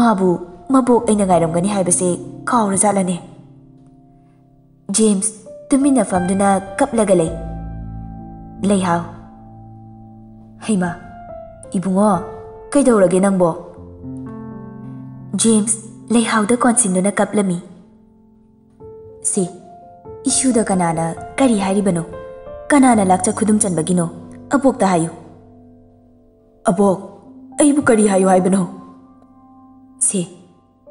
ꯃꯥꯕꯨ ꯃꯕꯣꯛ ꯑꯩꯅ ꯉꯥꯏꯔꯝꯒꯅꯤ ꯍꯥꯏꯕꯁꯦ ꯀꯥꯎꯔꯖꯥꯠꯂꯅꯦ?" ꯖꯦꯝꯁ ꯇꯨꯃꯤꯟꯅ ꯐꯝꯗꯨꯅ ꯀꯞꯂꯒ ꯂꯩ꯫ ꯂꯩꯍꯥꯎ, "ꯍꯩꯃꯥ, ꯏꯕꯨꯡꯉꯣ, ꯀꯩꯗꯧꯔꯒꯦ ꯅꯪꯕꯣ?" ꯖꯦꯝꯁ ꯂꯩꯍꯥꯎꯗ ꯀꯣꯟꯁꯤꯟꯗꯨꯅ ꯀꯞꯂꯝꯃꯤ꯫ "ꯁꯤ, ꯏꯁꯨꯗ ꯀꯅꯥꯅ ꯀꯔꯤ ꯍꯥꯏꯔꯤꯕꯅꯣ? ꯀꯅꯥꯅ ꯂꯥꯛꯆ ꯈꯨꯗꯨꯝ ꯆꯟꯕꯒꯤꯅꯣ? ꯑꯕꯣꯛꯇ ꯍꯥꯏꯌꯨ꯫" "ꯑꯕꯣꯛ, ꯑꯩꯕꯨ ꯀꯔꯤ ꯍꯥꯏꯌꯨ ꯍꯥꯏꯕꯅꯣ?" "ꯁꯤ,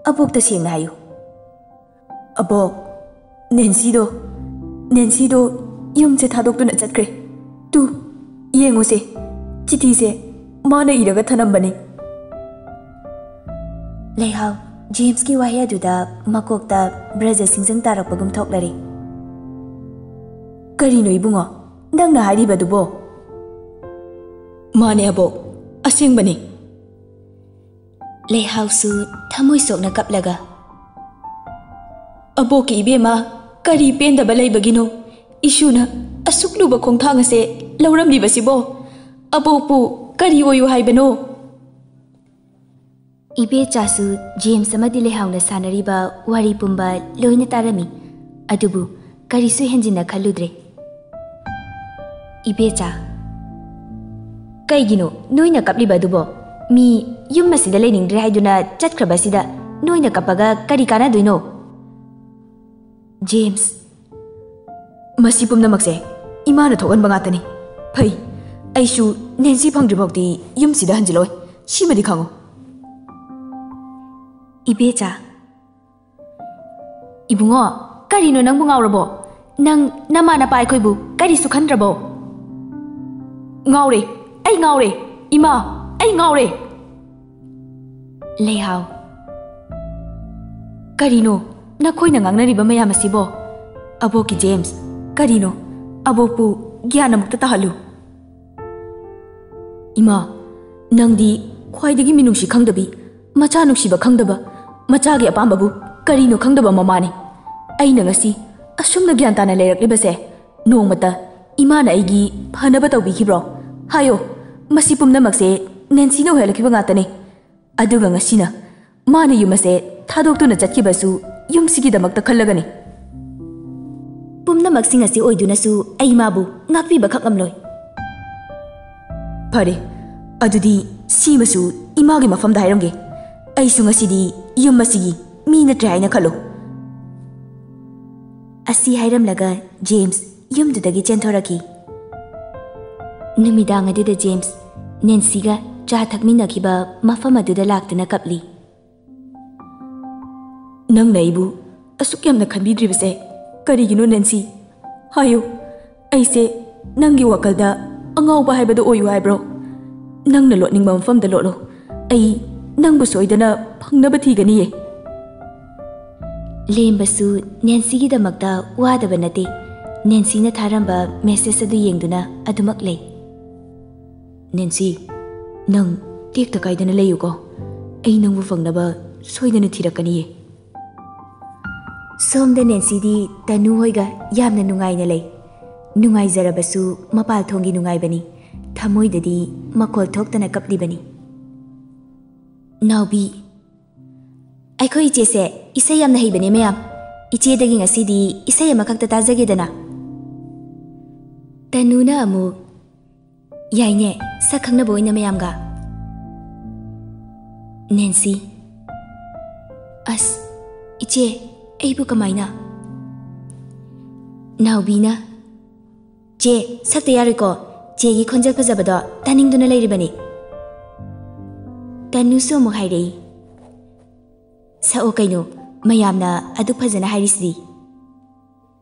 ꯑꯕꯣꯛꯇ ꯁꯦꯡꯅ ꯍꯥꯏꯌꯨ꯫" "ꯑꯕꯣꯛ, ꯅꯦꯟꯁꯤꯗꯣ, ꯅꯦꯟꯁꯤꯗꯣ ꯌꯨꯝꯁꯦ ꯊꯥꯗꯣꯛꯇꯨꯅ ꯆꯠꯈ꯭ꯔꯦ꯫ ꯇꯨ, ꯌꯦꯡꯉꯨꯁꯦ, ꯆꯤꯊꯤꯁꯦ ꯃꯥꯅ ꯏꯔꯒ ꯊꯅꯝꯕꯅꯤ꯫" ꯂꯩꯍꯥꯎ ꯖꯦꯝꯁꯀꯤ ꯋꯥꯍꯩ ꯑꯗꯨꯗ ꯃꯀꯣꯛꯇ ꯕ꯭ꯔꯖ ꯁꯤꯡꯖꯪ ꯇꯥꯔꯛꯄꯒꯨꯝ ꯊꯣꯛꯂꯔꯦ꯫ "ꯀꯔꯤꯅꯣ ꯏꯕꯨꯡꯉꯣ, ꯅꯪꯅ ꯍꯥꯏꯔꯤꯕꯗꯨꯕꯣ?" "ꯃꯥꯅꯦ ꯑꯕꯣꯛ, ꯑꯁꯦꯡꯕꯅꯤ꯫" ꯂꯩꯍꯥꯎꯁꯨ ꯊꯃꯣꯏ ꯁꯣꯛꯅ ꯀꯞꯂꯒ, "ꯑꯕꯣꯛꯀꯤ ꯏꯕꯦꯝꯃ, ꯀꯔꯤ ꯄꯦꯟꯗꯕ ꯂꯩꯕꯒꯤꯅꯣ ꯏꯁꯨꯅ ꯑꯁꯨꯛ ꯂꯨꯕ ꯈꯣꯡꯊꯥꯡ ꯑꯁꯦ ꯂꯧꯔꯝꯂꯤꯕꯁꯤꯕꯣ? ꯑꯕꯣꯛꯄꯨ ꯀꯔꯤ ꯑꯣꯏꯌꯨ ꯍꯥꯏꯕꯅꯣ?" ꯏꯕꯦꯆꯥꯁꯨ ꯖꯦꯝꯁ ꯑꯃꯗꯤ ꯂꯩꯍꯥꯎꯅ ꯁꯥꯟꯅꯔꯤꯕ ꯋꯥꯔꯤ ꯄꯨꯝꯕ ꯂꯣꯏꯅ ꯇꯥꯔꯝꯃꯤ, ꯑꯗꯨꯕꯨ ꯀꯔꯤꯁꯨ ꯍꯦꯟꯖꯤꯟꯅ ꯈꯜꯂꯨꯗ꯭ꯔꯦ꯫ "ꯏꯕꯦꯆꯥ, ꯀꯩꯒꯤꯅꯣ ꯅꯣꯏꯅ ꯀꯞꯂꯤꯕ ꯑꯗꯨꯕꯣ? ꯃꯤ ꯌꯨꯝ ꯑꯁꯤꯗ ꯂꯩꯅꯤꯡꯗ꯭ꯔꯦ ꯍꯥꯏꯗꯨꯅ ꯆꯠꯈ꯭ꯔꯕꯁꯤꯗ ꯅꯣꯏꯅ ꯀꯞꯄꯒ ꯀꯔꯤ ꯀꯥꯟꯅꯗꯣꯏꯅꯣ?" ꯖꯦꯝꯁ, "ꯃꯁꯤ ꯄꯨꯝꯅꯃꯛꯁꯦ ꯏꯃꯥꯅ ꯊꯣꯛꯍꯟꯕ ꯉꯥꯛꯇꯅꯤ꯫ ꯐꯩ, ꯑꯩꯁꯨ ꯅꯦꯟꯁꯤ ꯐꯪꯗ꯭ꯔꯤꯐꯥꯎꯗꯤ ꯌꯨꯝꯁꯤꯗ ꯍꯟꯖꯤꯜꯂꯣꯏ, ꯁꯤꯃꯗꯤ ꯈꯪꯉꯨ꯫" ꯏꯕꯦꯆꯥ, "ꯏꯕꯨꯡꯉꯣ, ꯀꯔꯤꯅꯣ ꯅꯪꯕꯨ ꯉꯥꯎꯔꯕꯣ? ꯅꯪ ꯅꯃꯥ ꯅꯄꯥ ꯑꯩꯈꯣꯏꯕꯨ ꯀꯔꯤꯁꯨ ꯈꯟꯗ꯭ꯔꯕꯣ?" "ꯉꯥꯎꯔꯦ, ꯑꯩ ꯉꯥꯎꯔꯦ, ꯏꯃꯥ, ꯑꯩ ꯉꯥꯎꯔꯦ꯫" ꯂꯩꯍꯥꯎ, "ꯀꯔꯤꯅꯣ ꯅꯈꯣꯏꯅ ꯉꯥꯡꯅꯔꯤꯕ ꯃꯌꯥꯝ ꯑꯁꯤꯕꯣ? ꯑꯕꯣꯛꯀꯤ ꯖꯦꯝꯁ, ꯀꯔꯤꯅꯣ? ꯑꯕꯣꯛꯄꯨ ꯒ꯭ꯌꯥꯟ ꯑꯃꯨꯛꯇ ꯇꯥꯍꯜꯂꯨ꯫ ꯏꯃꯥ, ꯅꯪꯗꯤ ꯈ꯭ꯋꯥꯏꯗꯒꯤ ꯃꯤꯅꯨꯡꯁꯤ ꯈꯪꯗꯕꯤ, ꯃꯆꯥ ꯅꯨꯡꯁꯤꯕ ꯈꯪꯗꯕ, ꯃꯆꯥꯒꯤ ꯑꯄꯥꯝꯕꯕꯨ ꯀꯔꯤꯅꯣ ꯈꯪꯗꯕ ꯃꯃꯥꯅꯤ꯫ ꯑꯩꯅ ꯉꯁꯤ ꯑꯁꯨꯝꯅ ꯒ꯭ꯌꯥꯟ ꯇꯥꯅ ꯂꯩꯔꯛꯂꯤꯕꯁꯦ ꯅꯣꯡꯃꯇ ꯏꯃꯥꯅ ꯑꯩꯒꯤ ꯐꯅꯕ ꯇꯧꯕꯤꯈꯤꯕ꯭ꯔꯣ? ꯍꯥꯏꯌꯣ, ꯃꯁꯤ ꯄꯨꯝꯅꯃꯛꯁꯦ ꯅꯦꯟꯁꯤꯅ ꯑꯣꯏꯍꯜꯂꯛꯈꯤꯕ ꯉꯥꯛꯇꯅꯤ꯫ ꯑꯗꯨꯒ ꯉꯁꯤꯅ ꯃꯥꯅ ꯌꯨꯝ ꯑꯁꯦ ꯊꯥꯗꯣꯛꯇꯨꯅ ꯆꯠꯈꯤꯕꯁꯨ ꯌꯨꯝꯁꯤꯒꯤꯗꯃꯛꯇ ꯈꯜꯂꯒꯅꯤ꯫ ꯄꯨꯝꯅꯃꯛꯁꯤꯡ ꯑꯁꯤ ꯑꯣꯏꯗꯨꯅꯁꯨ ꯑꯩ ꯃꯥꯕꯨ ꯉꯥꯛꯄꯤꯕꯈꯛ ꯉꯝꯂꯣꯏ꯫ ꯐꯔꯦ, ꯑꯗꯨꯗꯤ ꯁꯤꯃꯁꯨ ꯏꯃꯥꯒꯤ ꯃꯐꯝꯗ ꯍꯥꯏꯔꯝꯒꯦ꯫ ꯑꯩꯁꯨ ꯉꯁꯤꯗꯤ ꯌꯨꯝ ꯑꯁꯤꯒꯤ ꯃꯤ ꯅꯠꯇ꯭ꯔꯦ ꯍꯥꯏꯅ ꯈꯜꯂꯨ꯫ ꯑꯁꯤ ꯍꯥꯏꯔꯝꯂꯒ ꯖꯦꯝꯁ ꯌꯨꯝꯗꯨꯗꯒꯤ ꯆꯦꯟꯊꯣꯔꯛꯈꯤ꯫ ꯅꯨꯃꯤꯗꯥꯡ ꯑꯗꯨꯗ ꯖꯦꯝꯁ ꯅꯦꯟꯁꯤꯒ ꯆꯥ ꯊꯛꯃꯤꯟꯅꯈꯤꯕ ꯃꯐꯝ ꯑꯗꯨꯗ ꯂꯥꯛꯇꯨꯅ ꯀꯞꯂꯤ꯫ ꯅꯪꯅ ꯑꯩꯕꯨ ꯑꯁꯨꯛ ꯌꯥꯝꯅ ꯈꯟꯕꯤꯗ꯭ꯔꯤꯕꯁꯦ ꯀꯔꯤꯒꯤꯅꯣ, ꯅꯦꯟꯁꯤ? ꯍꯥꯏꯌꯨ, ꯑꯩꯁꯦ ꯅꯪꯒꯤ ꯋꯥꯈꯜꯗ ꯑꯉꯥꯎꯕ ꯍꯥꯏꯕꯗꯨ ꯑꯣꯏꯌꯨ ꯍꯥꯏꯕ꯭ꯔꯣ? ꯅꯪꯅ ꯂꯣꯠꯅꯤꯡꯕ ꯃꯐꯝꯗ ꯂꯣꯠꯂꯣ, ꯑꯩ ꯅꯪꯕꯨ ꯁꯣꯏꯗꯅ ꯐꯪꯅꯕ ꯊꯤꯒꯅꯤꯌꯦ꯫ ꯂꯦꯝꯕꯁꯨ ꯅꯦꯟꯁꯤꯒꯤꯗꯃꯛꯇ ꯋꯥꯗꯕ ꯅꯠꯇꯦ꯫ ꯅꯦꯟꯁꯤꯅ ꯊꯥꯔꯝꯕ ꯃꯦꯁꯦꯖ ꯑꯗꯨ ꯌꯦꯡꯗꯨꯅ ꯑꯗꯨꯃꯛ ꯂꯩ꯫ ꯅꯦꯟꯁꯤ, ꯅꯪ ꯇꯦꯛꯇ ꯀꯥꯏꯗꯅ ꯂꯩꯌꯨꯀꯣ꯫ ꯑꯩ ꯅꯪꯕꯨ ꯐꯪꯅꯕ ꯁꯣꯏꯗꯅ ꯊꯤꯔꯛꯀꯅꯤꯌꯦ꯫ ꯁꯣꯝꯗ ꯅꯦꯟꯁꯤꯗꯤ ꯇꯅꯨ ꯍꯣꯏꯒ ꯌꯥꯝꯅ ꯅꯨꯡꯉꯥꯏꯅ ꯂꯩ꯫ ꯅꯨꯡꯉꯥꯏꯖꯔꯕꯁꯨ ꯃꯄꯥꯜ ꯊꯣꯡꯒꯤ ꯅꯨꯡꯉꯥꯏꯕꯅꯤ꯫ ꯊꯃꯣꯏꯗꯗꯤ ꯃꯈꯣꯜ ꯊꯣꯛꯇꯅ ꯀꯞꯂꯤꯕꯅꯤ꯫ ꯅꯥꯎꯕꯤ, ꯑꯩꯈꯣꯏ ꯏꯆꯦꯁꯦ ꯏꯁꯩ ꯌꯥꯝꯅ ꯍꯩꯕꯅꯦ ꯃꯌꯥꯝ꯫ ꯏꯆꯦꯗꯒꯤ ꯉꯁꯤꯗꯤ ꯏꯁꯩ ꯑꯃꯈꯛꯇ ꯇꯥꯖꯒꯦꯗꯅ꯫ ꯇꯅꯨꯅ ꯑꯃꯨꯛ, "ꯌꯥꯏꯅꯦ, ꯁꯛ ꯈꯪꯅꯕ ꯑꯣꯏꯅ ꯃꯌꯥꯝꯒ"꯫ ꯅꯦꯟꯁꯤ, "ꯑꯁ, ꯏꯆꯦ, ꯑꯩꯕꯨ ꯀꯃꯥꯏꯅ?" ꯅꯥꯎꯕꯤꯅ, "ꯆꯦ, ꯁꯛꯇ ꯌꯥꯔꯣꯏꯀꯣ꯫ ꯆꯦꯒꯤ ꯈꯣꯟꯖꯦꯜ ꯐꯖꯕꯗꯣ ꯇꯥꯅꯤꯡꯗꯨꯅ ꯂꯩꯔꯤꯕꯅꯤ"꯫ ꯇꯅꯨꯁꯨ ꯑꯃꯨꯛ ꯍꯥꯏꯔꯛꯏ, "ꯁꯛꯑꯣ ꯀꯩꯅꯣ, ꯃꯌꯥꯝꯅ ꯑꯗꯨꯛ ꯐꯖꯅ ꯍꯥꯏꯔꯤꯁꯤꯗꯤ"꯫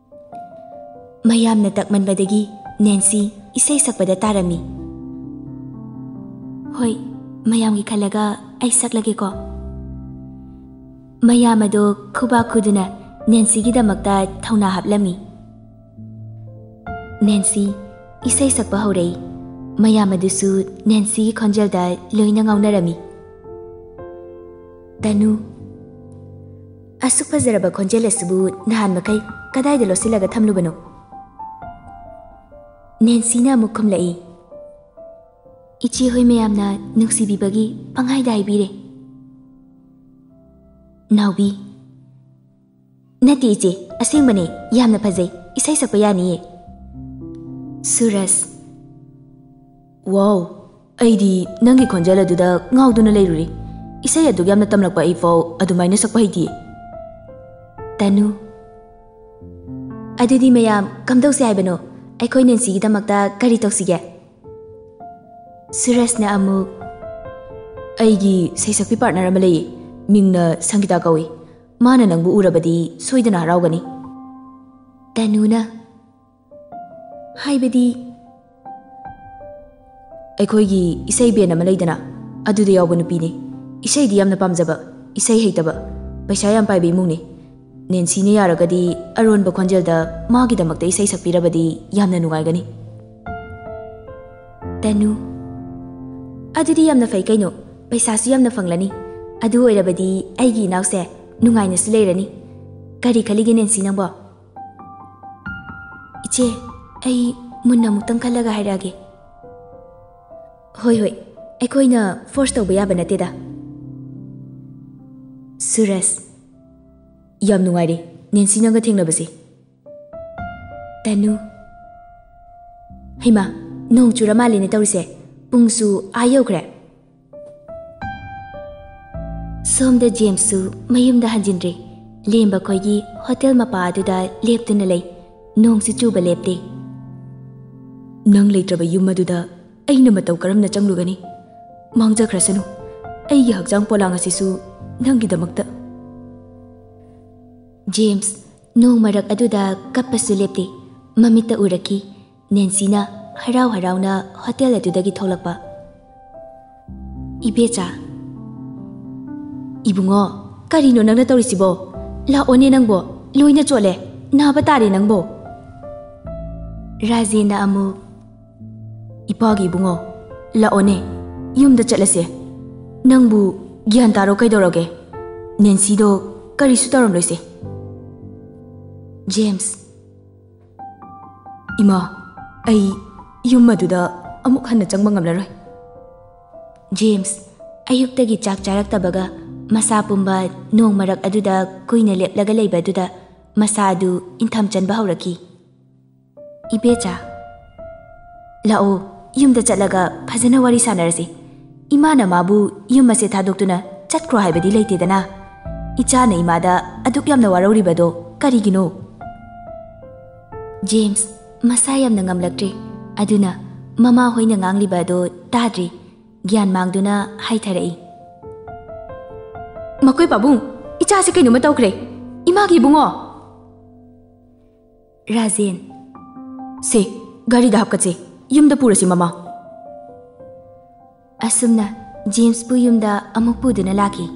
ꯃꯌꯥꯝꯅ ꯇꯛꯃꯟꯕꯗꯒꯤ ꯅꯦꯟꯁꯤ ꯏꯁꯩ ꯁꯛꯄꯗ ꯇꯥꯔꯝꯃꯤ꯫ "ꯍꯣꯏ, ꯃꯌꯥꯝꯒꯤ ꯈꯜꯂꯒ ꯑꯩ ꯁꯛꯂꯒꯦꯀꯣ"꯫ ꯃꯌꯥꯝ ꯑꯗꯣ ꯈꯨꯕꯥꯛ ꯈꯨꯗꯨꯅ ꯅꯦꯟꯁꯤꯒꯤꯗꯃꯛꯇ ꯊꯧꯅꯥ ꯍꯥꯞꯂꯝꯃꯤ꯫ ꯅꯦꯟꯁꯤ ꯏꯁꯩ ꯁꯛꯄ ꯍꯧꯔꯛꯏ꯫ ꯃꯌꯥꯝ ꯑꯗꯨꯁꯨ ꯅꯦꯟꯁꯤꯒꯤ ꯈꯣꯟꯖꯦꯜꯗ ꯂꯣꯏꯅ ꯉꯥꯎꯅꯔꯝꯃꯤ꯫ "ꯇꯅꯨ, ꯑꯁꯨꯛ ꯐꯖꯔꯕ ꯈꯣꯟꯖꯦꯜ ꯑꯁꯤꯕꯨ ꯅꯍꯥꯟ ꯃꯈꯩ ꯀꯗꯥꯏꯗ ꯂꯣꯠꯁꯤꯜꯂꯒ ꯊꯝꯂꯨꯕꯅꯣ?" ꯅꯦꯟꯁꯤꯅ ꯑꯃꯨꯛ ꯈꯨꯝꯂꯛꯏ, "ꯏꯆꯦꯍꯣꯏ ꯃꯌꯥꯝꯅ ꯅꯨꯡꯁꯤꯕꯤꯕꯒꯤ ꯄꯪꯍꯥꯏꯗ ꯍꯥꯏꯕꯤꯔꯦ꯫" ꯅꯥꯎꯕꯤ, "ꯅꯠꯇꯦ ꯏꯆꯦ, ꯑꯁꯦꯡꯕꯅꯦ, ꯌꯥꯝꯅ ꯐꯖꯩ, ꯏꯁꯩ ꯁꯛꯄ ꯌꯥꯅꯤꯌꯦ꯫" ꯁꯨꯔꯖ, "ꯋꯥꯎ, ꯑꯩꯗꯤ ꯅꯪꯒꯤ ꯈꯣꯟꯖꯦꯜ ꯑꯗꯨꯗ ꯉꯥꯎꯗꯨꯅ ꯂꯩꯔꯨꯔꯦ꯫ ꯏꯁꯩ ꯑꯗꯨꯛ ꯌꯥꯝꯅ ꯇꯝꯂꯛꯄ ꯑꯩꯐꯥꯎ ꯑꯗꯨꯃꯥꯏꯅ ꯁꯛꯄ ꯍꯩꯇꯤꯌꯦ꯫" ꯇꯅꯨ, "ꯑꯗꯨꯗꯤ ꯃꯌꯥꯝ ꯀꯝꯗꯧꯁꯦ ꯍꯥꯏꯕꯅꯣ? ꯑꯩꯈꯣꯏ ꯅꯦꯟꯁꯤꯒꯤꯗꯃꯛꯇ ꯀꯔꯤ ꯇꯧꯁꯤꯒꯦ?" ꯁꯨꯔꯖꯅ ꯑꯃꯨꯛ, "ꯑꯩꯒꯤ ꯁꯩꯁꯛꯄꯤ ꯄꯥꯔꯠꯅꯔ ꯑꯃ ꯂꯩꯌꯦ, ꯃꯤꯡꯅ ꯁꯪꯒꯤꯇꯥ ꯀꯧꯏ꯫ ꯃꯥꯅ ꯅꯪꯕꯨ ꯎꯔꯕꯗꯤ ꯁꯣꯏꯗꯅ ꯍꯔꯥꯎꯒꯅꯤ꯫" ꯇꯅꯨꯅ, "ꯍꯥꯏꯕꯗꯤ?" "ꯑꯩꯈꯣꯏꯒꯤ ꯏꯁꯩ ꯕꯦꯟ ꯑꯃ ꯂꯩꯗꯅ, ꯑꯗꯨꯗ ꯌꯥꯎꯕ ꯅꯨꯄꯤꯅꯤ꯫ ꯏꯁꯩꯗꯤ ꯌꯥꯝꯅ ꯄꯥꯝꯖꯕ, ꯏꯁꯩ ꯍꯩꯇꯕ, ꯄꯩꯁꯥ ꯌꯥꯝ ꯄꯥꯏꯕ ꯏꯃꯨꯡꯅꯤ꯫ ꯅꯦꯟꯁꯤꯅ ꯌꯥꯔꯒꯗꯤ ꯑꯔꯣꯟꯕ ꯈꯣꯟꯖꯦꯜꯗ ꯃꯥꯒꯤꯗꯃꯛꯇ ꯏꯁꯩ ꯁꯛꯄꯤꯔꯕꯗꯤ ꯌꯥꯝꯅ ꯅꯨꯡꯉꯥꯏꯒꯅꯤ꯫" ꯇꯅꯨ, "ꯑꯗꯨꯗꯤ ꯌꯥꯝꯅ ꯐꯩ ꯀꯩꯅꯣ, ꯄꯩꯁꯥꯁꯨ ꯌꯥꯝꯅ ꯐꯪꯂꯅꯤ꯫ ꯑꯗꯨ ꯑꯣꯏꯔꯕꯗꯤ ꯑꯩꯒꯤ ꯏꯅꯥꯎꯁꯦ ꯅꯨꯡꯉꯥꯏꯅꯁꯨ ꯂꯩꯔꯅꯤ꯫ ꯀꯔꯤ ꯈꯜꯂꯤꯒꯦ ꯅꯦꯟꯁꯤ ꯅꯪꯕꯣ?" "ꯏꯆꯦ, ꯑꯩ ꯃꯨꯟꯅ ꯑꯃꯨꯛꯇꯪ ꯈꯜꯂꯒ ꯍꯥꯏꯔꯛꯑꯒꯦ꯫" "ꯍꯣꯏ, ꯍꯣꯏ, ꯑꯩꯈꯣꯏꯅ ꯐꯣꯔꯁ ꯇꯧꯕ ꯌꯥꯕ ꯅꯠꯇꯦꯗ꯫" ꯁꯨꯔꯖ, "ꯌꯥꯝ ꯅꯨꯡꯉꯥꯏꯔꯦ ꯅꯦꯟꯁꯤ ꯅꯪꯒ ꯊꯦꯡꯅꯕꯁꯦ꯫" ꯇꯅꯨ, "ꯍꯩꯃꯥ, ꯅꯣꯡ ꯆꯨꯔ ꯃꯥꯜꯂꯦꯅꯦ ꯇꯧꯔꯤꯁꯦ꯫ ꯄꯨꯡꯁꯨ ꯑꯥ ꯌꯧꯈ꯭ꯔꯦ꯫" ꯁꯣꯝꯗ ꯖꯦꯝꯁꯁꯨ ꯃꯌꯨꯝꯗ ꯍꯟꯖꯤꯟꯗ꯭ꯔꯤ꯫ ꯂꯦꯝꯕ ꯈꯣꯏꯒꯤ ꯍꯣꯇꯦꯜ ꯃꯄꯥ ꯑꯗꯨꯗ ꯂꯦꯞꯇꯨꯅ ꯂꯩ꯫ ꯅꯣꯡꯁꯨ ꯆꯨꯕ ꯂꯦꯞꯇꯦ꯫ "ꯅꯪ ꯂꯩꯇ꯭ꯔꯕ ꯌꯨꯝ ꯑꯗꯨꯗ ꯑꯩꯅ ꯃꯇꯧ ꯀꯔꯝꯅ ꯆꯪꯂꯨꯒꯅꯤ? ꯃꯥꯡꯖꯈ꯭ꯔꯁꯅꯨ, ꯑꯩꯒꯤ ꯍꯛꯆꯥꯡ ꯄꯣꯂꯥꯡ ꯑꯁꯤꯁꯨ ꯅꯪꯒꯤꯗꯃꯛꯇ꯫" ꯖꯦꯝꯁ ꯅꯣꯡ ꯃꯔꯛ ꯑꯗꯨꯗ ꯀꯞꯄꯁꯨ ꯂꯦꯞꯇꯦ꯫ ꯃꯃꯤꯠꯇ ꯎꯔꯛꯈꯤ ꯅꯦꯟꯁꯤꯅ ꯍꯔꯥꯎ ꯍꯔꯥꯎꯅ ꯍꯣꯇꯦꯜ ꯑꯗꯨꯗꯒꯤ ꯊꯣꯛꯂꯛꯄ꯫ "ꯏꯕꯦꯆꯥ꯫" "ꯏꯕꯨꯡꯉꯣ, ꯀꯔꯤꯅꯣ ꯅꯪꯅ ꯇꯧꯔꯤꯁꯤꯕꯣ? ꯂꯥꯛꯑꯣꯅꯦ ꯅꯪꯕꯣ, ꯂꯣꯏꯅ ꯆꯣꯠꯂꯦ, ꯅꯥꯕ ꯇꯥꯔꯦ ꯅꯪꯕꯣ꯫" ꯔꯥꯖꯦꯟꯅ ꯑꯃꯨꯛ, "ꯏꯄꯥꯒꯤ ꯏꯕꯨꯡꯉꯣ, ꯂꯥꯛꯑꯣꯅꯦ, ꯌꯨꯝꯗ ꯆꯠꯂꯁꯦ꯫ ꯅꯪꯕꯨ ꯒ꯭ꯌꯥꯟ ꯇꯥꯔꯣ ꯀꯩꯗꯧꯔꯒꯦ? ꯅꯦꯟꯁꯤꯗꯣ ꯀꯔꯤꯁꯨ ꯇꯧꯔꯝꯂꯣꯏꯁꯦ꯫" ꯖꯦꯝꯁ, "ꯏꯃꯥ, ꯑꯩ ꯌꯨꯝ ꯑꯗꯨꯗ ꯑꯃꯨꯛ ꯍꯟꯅ ꯆꯪꯕ ꯉꯝꯂꯔꯣꯏ꯫" ꯖꯦꯝꯁ, ꯑꯌꯨꯛꯇꯒꯤ ꯆꯥꯛ ꯆꯥꯔꯛꯇꯕꯒ ꯃꯁꯥ ꯄꯨꯝꯕ ꯅꯣꯡ ꯃꯔꯛ ꯑꯗꯨꯗ ꯀꯨꯏꯅ ꯂꯦꯞꯂꯒ ꯂꯩꯕ ꯑꯗꯨꯗ ꯃꯁꯥ ꯑꯗꯨ ꯏꯟꯊꯝ ꯆꯟꯕ ꯍꯧꯔꯛꯈꯤ꯫ "ꯏꯕꯦꯆꯥ, ꯂꯥꯛꯑꯣ, ꯌꯨꯝꯗ ꯆꯠꯂꯒ ꯐꯖꯅ ꯋꯥꯔꯤ ꯁꯥꯟꯅꯔꯁꯤ꯫ ꯏꯃꯥꯅ ꯃꯥꯕꯨ ꯌꯨꯝ ꯑꯁꯦ ꯊꯥꯗꯣꯛꯇꯨꯅ ꯆꯠꯈ꯭ꯔꯣ ꯍꯥꯏꯕꯗꯤ ꯂꯩꯇꯦꯗꯅ꯫ ꯏꯆꯥꯅ ꯏꯃꯥꯗ ꯑꯗꯨꯛ ꯌꯥꯝꯅ ꯋꯥꯔꯧꯔꯤꯕꯗꯣ ꯀꯔꯤꯒꯤꯅꯣ?" ꯖꯦꯝꯁ ꯃꯁꯥ ꯌꯥꯝꯅ ꯉꯝꯂꯛꯇ꯭ꯔꯦ, ꯑꯗꯨꯅ ꯃꯃꯥ ꯍꯣꯏꯅ ꯉꯥꯡꯂꯤꯕ ꯑꯗꯣ ꯇꯥꯗ꯭ꯔꯦ꯫ ꯒ꯭ꯌꯥꯟ ꯃꯥꯡꯗꯨꯅ ꯍꯥꯏꯊꯔꯛꯏ꯫ "ꯃꯈꯣꯏ ꯄꯥꯕꯨꯡ, ꯏꯆꯥꯁꯦ ꯀꯩꯅꯣꯝꯃ ꯇꯧꯈ꯭ꯔꯦ꯫ ꯏꯃꯥꯒꯤ ꯏꯕꯨꯡꯉꯣ!" ꯔꯥꯖꯦꯟ, "ꯁꯦ, ꯒꯥꯔꯤꯗ ꯍꯥꯞꯀꯠꯁꯦ, ꯌꯨꯝꯗ ꯄꯨꯔꯁꯤ ꯃꯃꯥ꯫" ꯑꯁꯨꯝꯅ ꯖꯦꯝꯁꯄꯨ ꯌꯨꯝꯗ ꯑꯃꯨꯛ ꯄꯨꯗꯨꯅ ꯂꯥꯛꯈꯤ꯫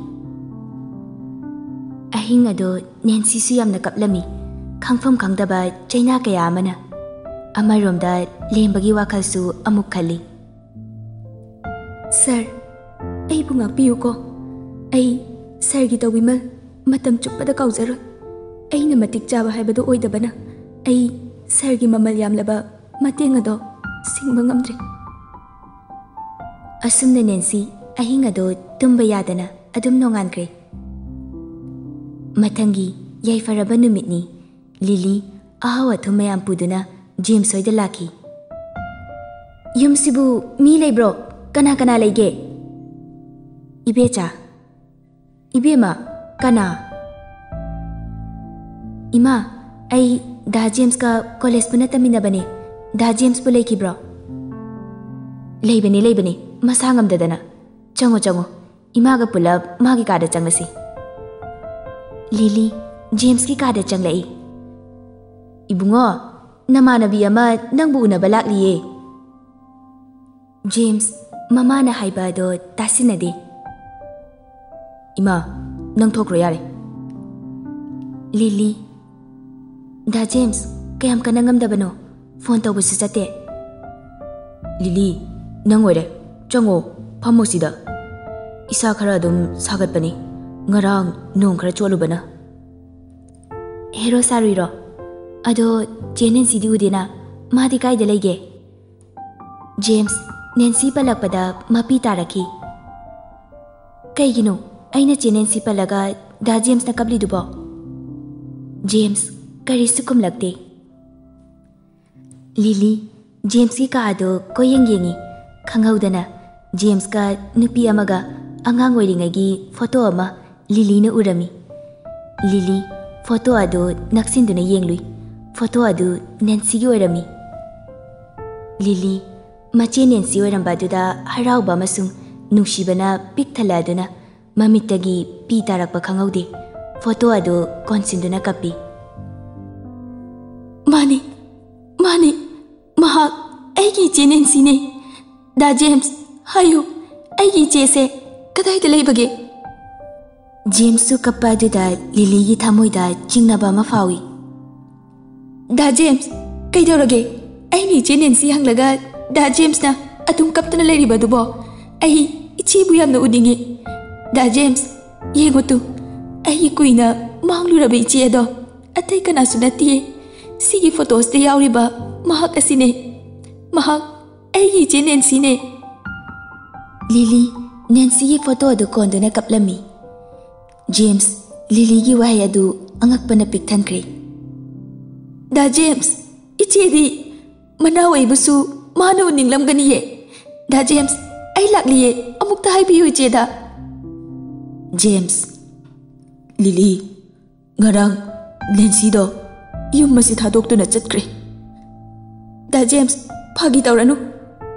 ꯑꯍꯤꯡ ꯑꯗꯣ ꯅꯦꯟꯁꯤꯁꯨ ꯌꯥꯝꯅ ꯀꯞꯂꯝꯃꯤ꯫ ꯈꯪꯐꯝ ꯈꯪꯗꯕ ꯆꯩꯅꯥ ꯀꯌꯥ ꯑꯃꯅ꯫ ꯑꯃꯔꯣꯝꯗ ꯂꯦꯝꯕꯒꯤ ꯋꯥꯈꯜꯁꯨ ꯑꯃꯨꯛ ꯈꯜꯂꯤ꯫ "ꯁꯥꯔ, ꯑꯩꯕꯨ ꯉꯥꯛꯄꯤꯌꯨꯀꯣ꯫ ꯑꯩ ꯁꯥꯔꯒꯤ ꯇꯧꯕꯤꯃꯜ ꯃꯇꯝ ꯆꯨꯞꯄꯗ ꯀꯥꯎꯖꯔꯣꯏ꯫ ꯑꯩꯅ ꯃꯇꯤꯛ ꯆꯥꯕ ꯍꯥꯏꯕꯗꯨ ꯑꯣꯏꯗꯕꯅ ꯑꯩ ꯁꯥꯔꯒꯤ ꯃꯃꯜ ꯌꯥꯝꯂꯕ ꯃꯇꯦꯡ ꯑꯗꯣ ꯁꯤꯡꯕ ꯉꯝꯗ꯭ꯔꯦ꯫" ꯑꯁꯨꯝꯅ ꯅꯦꯟꯁꯤ ꯑꯍꯤꯡ ꯑꯗꯣ ꯇꯨꯝꯕ ꯌꯥꯗꯅ ꯑꯗꯨꯝ ꯅꯣꯡꯉꯥꯟꯈ꯭ꯔꯦ꯫ ꯃꯊꯪꯒꯤ ꯌꯥꯏꯐꯔꯕ ꯅꯨꯃꯤꯠꯅꯤ꯫ ꯂꯤꯂꯤ ꯑꯍꯥꯎ ꯑꯊꯨꯝ ꯃꯌꯥꯝ ꯄꯨꯗꯨꯅ ꯖꯦꯝꯁ ꯍꯣꯏꯗ ꯂꯥꯛꯈꯤ꯫ "ꯌꯨꯝꯁꯤꯕꯨ ꯃꯤ ꯂꯩꯕ꯭ꯔꯣ? ꯀꯅꯥ ꯀꯅꯥ ꯂꯩꯒꯦ?" "ꯏꯕꯦꯆꯥ꯫" "ꯏꯕꯦꯝꯃ, ꯀꯅꯥ?" "ꯏꯃꯥ, ꯑꯩ ꯗꯥ ꯖꯦꯝꯁꯀ ꯀꯣꯂꯦꯖ ꯄꯨꯟꯅ ꯇꯝꯃꯤꯟꯅꯕꯅꯦ꯫ ꯗꯥ ꯖꯦꯝꯁꯄꯨ ꯂꯩꯈꯤꯕ꯭ꯔꯣ?" "ꯂꯩꯕꯅꯦ, ꯂꯩꯕꯅꯦ, ꯃꯁꯥ ꯉꯝꯗꯗꯅ꯫ ꯆꯪꯉꯣ, ꯆꯪꯉꯣ, ꯏꯃꯥꯒ ꯄꯨꯂꯞ ꯃꯥꯒꯤ ꯀꯥꯗ ꯆꯪꯂꯁꯤ꯫" ꯂꯤꯂꯤ ꯖꯦꯝꯁꯀꯤ ꯀꯥꯗ ꯆꯪꯂꯛꯏ꯫ "ꯏꯕꯨꯡꯉꯣ, ꯅꯃꯥꯟꯅꯕꯤ ꯑꯃ ꯅꯪꯕꯨ ꯎꯅꯕ ꯂꯥꯛꯂꯤꯌꯦ꯫" ꯖꯦꯝꯁ ꯃꯃꯥꯅ ꯍꯥꯏꯕ ꯑꯗꯣ ꯇꯥꯁꯤꯟꯅꯗꯦ꯫ "ꯏꯃꯥ, ꯅꯪ ꯊꯣꯛꯈ꯭ꯔꯣ ꯌꯥꯔꯦ꯫" ꯂꯤꯂꯤ, "ꯗꯥ ꯖꯦꯝꯁ, ꯀꯌꯥꯝ ꯀꯟꯅ ꯉꯝꯗꯕꯅꯣ? ꯐꯣꯟ ꯇꯧꯕꯁꯨ ꯆꯠꯇꯦ꯫ "ꯂꯤꯂꯤ, ꯅꯪ ꯑꯣꯏꯔꯦ꯫ ꯆꯪꯉꯣ, ꯐꯝꯃꯣ ꯁꯤꯗ꯫ ꯏꯁꯥ ꯈꯔ ꯑꯗꯨꯝ ꯁꯥꯒꯠꯄꯅꯤ, ꯉꯔꯥꯡ ꯅꯣꯡ ꯈꯔ ꯆꯣꯠꯂꯨꯕꯅ꯫" "ꯍꯦꯔꯣ ꯁꯥꯔꯨꯏꯔꯣ? ꯑꯗꯣ ꯆꯦ ꯅꯦꯟꯁꯤꯗꯤ ꯎꯗꯦꯅ, ꯃꯥꯗꯤ ꯀꯥꯏꯗ ꯂꯩꯒꯦ?" ꯖꯦꯝꯁ, ꯅꯦꯟꯁꯤ ꯄꯜꯂꯛꯄꯗ ꯃꯄꯤ ꯇꯥꯔꯛꯈꯤ꯫ "ꯀꯩꯒꯤꯅꯣ ꯑꯩꯅ ꯆꯦ ꯅꯦꯟꯁꯤ ꯄꯜꯂꯒ ꯗꯥ ꯖꯦꯝꯁꯅ ꯀꯞꯂꯤꯗꯨꯕꯣ?" ꯖꯦꯝꯁ ꯀꯔꯤꯁꯨ ꯈꯨꯝꯂꯛꯇꯦ꯫ ꯂꯤꯂꯤ ꯖꯦꯝꯁꯀꯤ ꯀꯥ ꯑꯗꯨ ꯀꯣꯏꯌꯦꯡ ꯌꯦꯡꯉꯤ꯫ ꯈꯪꯍꯧꯗꯅ ꯖꯦꯝꯁꯀ ꯅꯨꯄꯤ ꯑꯃꯒ ꯑꯉꯥꯡ ꯑꯣꯏꯔꯤꯉꯩꯒꯤ ꯐꯣꯇꯣ ꯑꯃ ꯂꯤꯂꯤꯅ ꯎꯔꯝꯃꯤ꯫ ꯂꯤꯂꯤ ꯐꯣꯇꯣ ꯑꯗꯨ ꯅꯛꯁꯤꯟꯗꯨꯅ ꯌꯦꯡꯂꯨꯏ꯫ ꯐꯣꯇꯣ ꯑꯗꯨ ꯅꯦꯟꯁꯤꯒꯤ ꯑꯣꯏꯔꯝꯃꯤ꯫ ꯂꯤꯂꯤ ꯃꯆꯦ ꯅꯦꯟꯁꯤ ꯑꯣꯏꯔꯝꯕ ꯑꯗꯨꯗ ꯍꯔꯥꯎꯕ ꯑꯃꯁꯨꯡ ꯅꯨꯡꯁꯤꯕꯅ ꯄꯤꯛ ꯊꯜꯂꯗꯨꯅ ꯃꯃꯤꯠꯇꯒꯤ ꯄꯤ ꯇꯥꯔꯛꯄ ꯈꯪꯍꯧꯗꯦ꯫ ꯐꯣꯇꯣ ꯑꯗꯨ ꯀꯣꯟꯁꯤꯟꯗꯨꯅ ꯀꯞꯄꯤ꯫ "ꯃꯥꯅꯤ, ꯃꯥꯅꯤ, ꯃꯍꯥꯛ ꯑꯩꯒꯤ ꯏꯆꯦ ꯅꯦꯟꯁꯤꯅꯦ꯫ ꯗꯥ ꯖꯦꯝꯁ, ꯍꯥꯏꯌꯨ, ꯑꯩꯒꯤ ꯏꯆꯦꯁꯦ ꯀꯗꯥꯏꯗ ꯂꯩꯕꯒꯦ?" ꯖꯦꯝꯁꯁꯨ ꯀꯞꯄ ꯑꯗꯨꯗ ꯂꯤꯂꯤꯒꯤ ꯊꯃꯣꯏꯗ ꯆꯤꯡꯅꯕ ꯑꯃ ꯐꯥꯎꯏ꯫ "ꯗꯥ ꯖꯦꯝꯁ, ꯀꯩꯗꯧꯔꯒꯦ? ꯑꯩꯅ ꯏꯆꯦ ꯅꯦꯟꯁꯤ ꯍꯪꯂꯒ ꯗꯥ ꯖꯦꯝꯁꯅ ꯑꯗꯨꯝ ꯀꯞꯇꯨꯅ ꯂꯩꯔꯤꯕꯗꯨꯕꯣ? ꯑꯩ ꯏꯆꯦꯕꯨ ꯌꯥꯝꯅ ꯎꯅꯤꯡꯉꯤ꯫ ꯗꯥ ꯖꯦꯝꯁ, ꯌꯦꯡꯉꯨ ꯇꯨ, ꯑꯩꯒꯤ ꯀꯨꯏꯅ ꯃꯥꯡꯂꯨꯔꯕ ꯏꯆꯦ ꯑꯗꯣ ꯑꯇꯩ ꯀꯅꯥꯁꯨ ꯅꯠꯇꯤꯌꯦ꯫ ꯁꯤꯒꯤ ꯐꯣꯇꯣꯁꯤꯗ ꯌꯥꯎꯔꯤꯕ ꯃꯍꯥꯛ ꯑꯁꯤꯅꯦ꯫ ꯃꯍꯥꯛ ꯑꯩꯒꯤ ꯏꯆꯦ ꯅꯦꯟꯁꯤꯅꯦ꯫" ꯂꯤꯂꯤ ꯅꯦꯟꯁꯤꯒꯤ ꯐꯣꯇꯣ ꯑꯗꯨ ꯀꯣꯟꯗꯨꯅ ꯀꯞꯂꯝꯃꯤ꯫ ꯖꯦꯝꯁ ꯂꯤꯂꯤꯒꯤ ꯋꯥꯍꯩ ꯑꯗꯨ ꯑꯉꯛꯄꯅ ꯄꯤꯛꯊꯟꯈ꯭ꯔꯦ꯫ "ꯗꯥ ꯖꯦꯝꯁ, ꯏꯆꯦꯗꯤ ꯃꯅꯥꯎ ꯑꯣꯏꯕꯁꯨ ꯃꯥꯅ ꯎꯅꯤꯡꯂꯝꯒꯅꯤꯌꯦ꯫ ꯗꯥ ꯖꯦꯝꯁ, ꯑꯩ ꯂꯥꯛꯂꯤꯌꯦ, ꯑꯃꯨꯛꯇ ꯍꯥꯏꯕꯤꯌꯨ ꯏꯆꯦꯗ꯫" ꯖꯦꯝꯁ, "ꯂꯤꯂꯤ, ꯉꯔꯥꯡ ꯅꯦꯟꯁꯤꯗꯣ ꯌꯨꯝ ꯑꯁꯤ ꯊꯥꯗꯣꯛꯇꯨꯅ ꯆꯠꯈ꯭ꯔꯦ꯫" "ꯗꯥ ꯖꯦꯝꯁ, ꯐꯥꯒꯤ ꯇꯧꯔꯅꯨ,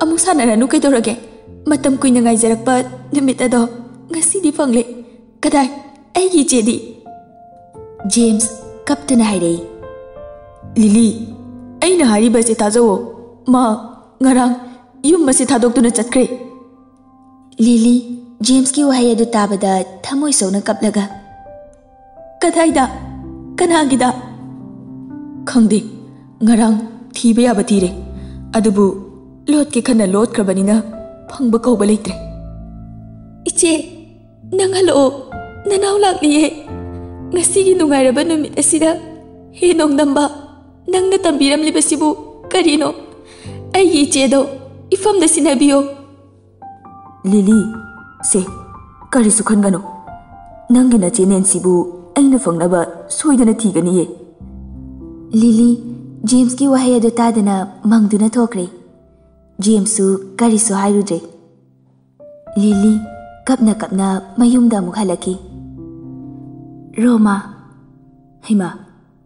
ꯑꯃꯨꯛ ꯁꯥꯟꯅꯔꯅꯨ ꯀꯩꯗꯧꯔꯒꯦ? ꯃꯇꯝ ꯀꯨꯏꯅ ꯉꯥꯏꯖꯔꯛꯄ ꯅꯨꯃꯤꯠ ꯑꯗꯣ ꯉꯁꯤꯗꯤ ꯐꯪꯂꯦ꯫ ꯀꯗꯥꯏ ꯑꯩꯒꯤ ꯏꯆꯦꯗꯤ?" ꯖꯦꯝꯁ ꯀꯞꯇꯨꯅ ꯍꯥꯏꯔꯛꯏ꯫ "ꯂꯤꯂꯤ, ꯑꯩꯅ ꯍꯥꯏꯔꯤꯕꯁꯦ ꯇꯥꯖꯧꯑꯣ꯫ ꯃꯥ ꯉꯔꯥꯡ ꯌꯨꯝ ꯑꯁꯤ ꯊꯥꯗꯣꯛꯇꯨꯅ ꯆꯠꯈ꯭ꯔꯦ꯫" ꯂꯤꯂꯤ ꯖꯦꯝꯁꯀꯤ ꯋꯥꯍꯩ ꯑꯗꯨ ꯇꯥꯕꯗ ꯊꯃꯣꯏ ꯁꯣꯛꯅ ꯀꯞꯂꯒ, "ꯀꯗꯥꯏꯗ? ꯀꯅꯥꯒꯤꯗ?" "ꯈꯪꯗꯦ, ꯉꯔꯥꯡ ꯊꯤꯕ ꯌꯥꯕ ꯊꯤꯔꯦ, ꯑꯗꯨꯕꯨ ꯂꯣꯠꯀꯦ ꯈꯟꯅ ꯂꯣꯠꯈ꯭ꯔꯕꯅꯤꯅ ꯐꯪꯕ ꯀꯧꯕ ꯂꯩꯇ꯭ꯔꯦ꯫ "ꯏꯆꯦ, ꯅꯪ ꯍꯜꯂꯛꯑꯣ, ꯅꯅꯥꯎ ꯂꯥꯛꯂꯤꯌꯦ꯫ ꯉꯁꯤꯒꯤ ꯅꯨꯡꯉꯥꯏꯔꯕ ꯅꯨꯃꯤꯠ ꯑꯁꯤꯗ ꯍꯦ ꯅꯣꯡꯗꯝꯕ, ꯅꯪꯅ ꯇꯝꯕꯤꯔꯝꯂꯤꯕꯁꯤꯕꯨ ꯀꯔꯤꯅꯣ? ꯑꯩꯒꯤ ꯏꯆꯦꯗꯣ ꯏꯐꯝꯗ ꯁꯤꯟꯅꯕꯤꯌꯣ꯫" "ꯂꯤꯂꯤ, ꯁꯦ, ꯀꯔꯤꯁꯨ ꯈꯟꯒꯅꯨ꯫ ꯅꯪꯒꯤ ꯅꯆꯦ ꯅꯦꯟꯁꯤꯕꯨ ꯑꯩꯅ ꯐꯪꯅꯕ ꯁꯣꯏꯗꯅ ꯊꯤꯒꯅꯤꯌꯦ꯫" ꯂꯤꯂꯤ ꯖꯦꯝꯁꯀꯤ ꯋꯥꯍꯩ ꯑꯗꯨ ꯇꯥꯗꯅ ꯃꯪꯗꯨꯅ ꯊꯣꯛꯈ꯭ꯔꯦ꯫ ꯖꯦꯝꯁꯁꯨ ꯀꯔꯤꯁꯨ ꯍꯥꯏꯔꯨꯗ꯭ꯔꯦ꯫ ꯂꯤꯂꯤ ꯀꯞꯅ ꯀꯞꯅ ꯃꯌꯨꯝꯗ ꯑꯃꯨꯛ ꯍꯜꯂꯛꯈꯤ꯫ "ꯔꯣꯃꯥ꯫" "ꯍꯩꯃꯥ,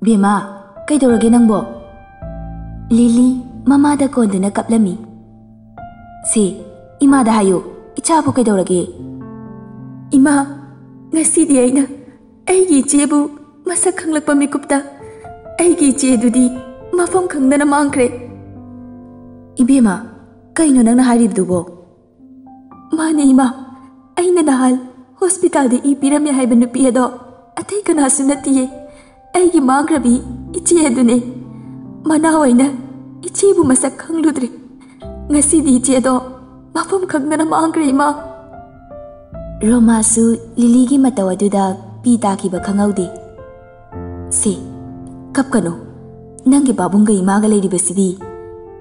ꯕꯦꯃꯥ, ꯀꯩꯗꯧꯔꯒꯦ ꯅꯪꯕꯣ?" ꯂꯤꯂꯤ ꯃꯃꯥꯗ ꯀꯣꯟꯗꯨꯅ ꯀꯞꯂꯝꯃꯤ꯫ "ꯁꯦ, ꯏꯃꯥꯗ ꯍꯥꯏꯌꯨ, ꯏꯆꯥꯕꯨ ꯀꯩꯗꯧꯔꯒꯦ?" "ꯏꯃꯥ, ꯉꯁꯤꯗꯤ ꯑꯩꯅ ꯑꯩꯒꯤ ꯏꯆꯦꯕꯨ ꯃꯁꯛ ꯈꯪꯂꯛꯄ ꯃꯤꯀꯨꯞꯇ ꯑꯩꯒꯤ ꯏꯆꯦ ꯑꯗꯨꯗꯤ ꯃꯐꯝ ꯈꯪꯗꯅ ꯃꯥꯡꯈ꯭ꯔꯦ꯫" "ꯏꯕꯦꯝꯃ, ꯀꯩꯅꯣ ꯅꯪꯅ ꯍꯥꯏꯔꯤꯕꯗꯨꯕꯣ?" "ꯃꯥꯅꯦ ꯏꯃꯥ, ꯑꯩꯅ ꯅꯍꯥꯟ ꯍꯣꯁꯄꯤꯇꯥꯜꯗ ꯏ ꯄꯤꯔꯝꯃꯦ ꯍꯥꯏꯕ ꯅꯨꯄꯤ ꯑꯗꯣ ꯑꯇꯩ ꯀꯅꯥꯁꯨ ꯅꯠꯇꯤꯌꯦ, ꯑꯩꯒꯤ ꯃꯥꯡꯈ꯭ꯔꯕꯤ ꯏꯆꯦ ꯑꯗꯨꯅꯦ꯫ ꯃꯅꯥ ꯑꯣꯏꯅ ꯏꯆꯦꯕꯨ ꯃꯁꯛ ꯈꯪꯂꯨꯗ꯭ꯔꯦ꯫ ꯉꯁꯤꯗꯤ ꯏꯆꯦꯗꯣ ꯃꯐꯝ ꯈꯪꯗꯅ ꯃꯥꯡꯈ꯭ꯔꯦ ꯏꯃꯥ꯫" ꯔꯣꯃꯥꯁꯨ ꯂꯤꯂꯤꯒꯤ ꯃꯇꯧ ꯑꯗꯨꯗ ꯄꯤ ꯇꯥꯈꯤꯕ ꯈꯪꯍꯧꯗꯦ꯫ "ꯁꯦ, ꯀꯞꯀꯅꯨ꯫ ꯅꯪꯒꯤ ꯄꯥꯕꯨꯡꯒ ꯏꯃꯥꯒ ꯂꯩꯔꯤꯕꯁꯤꯗꯤ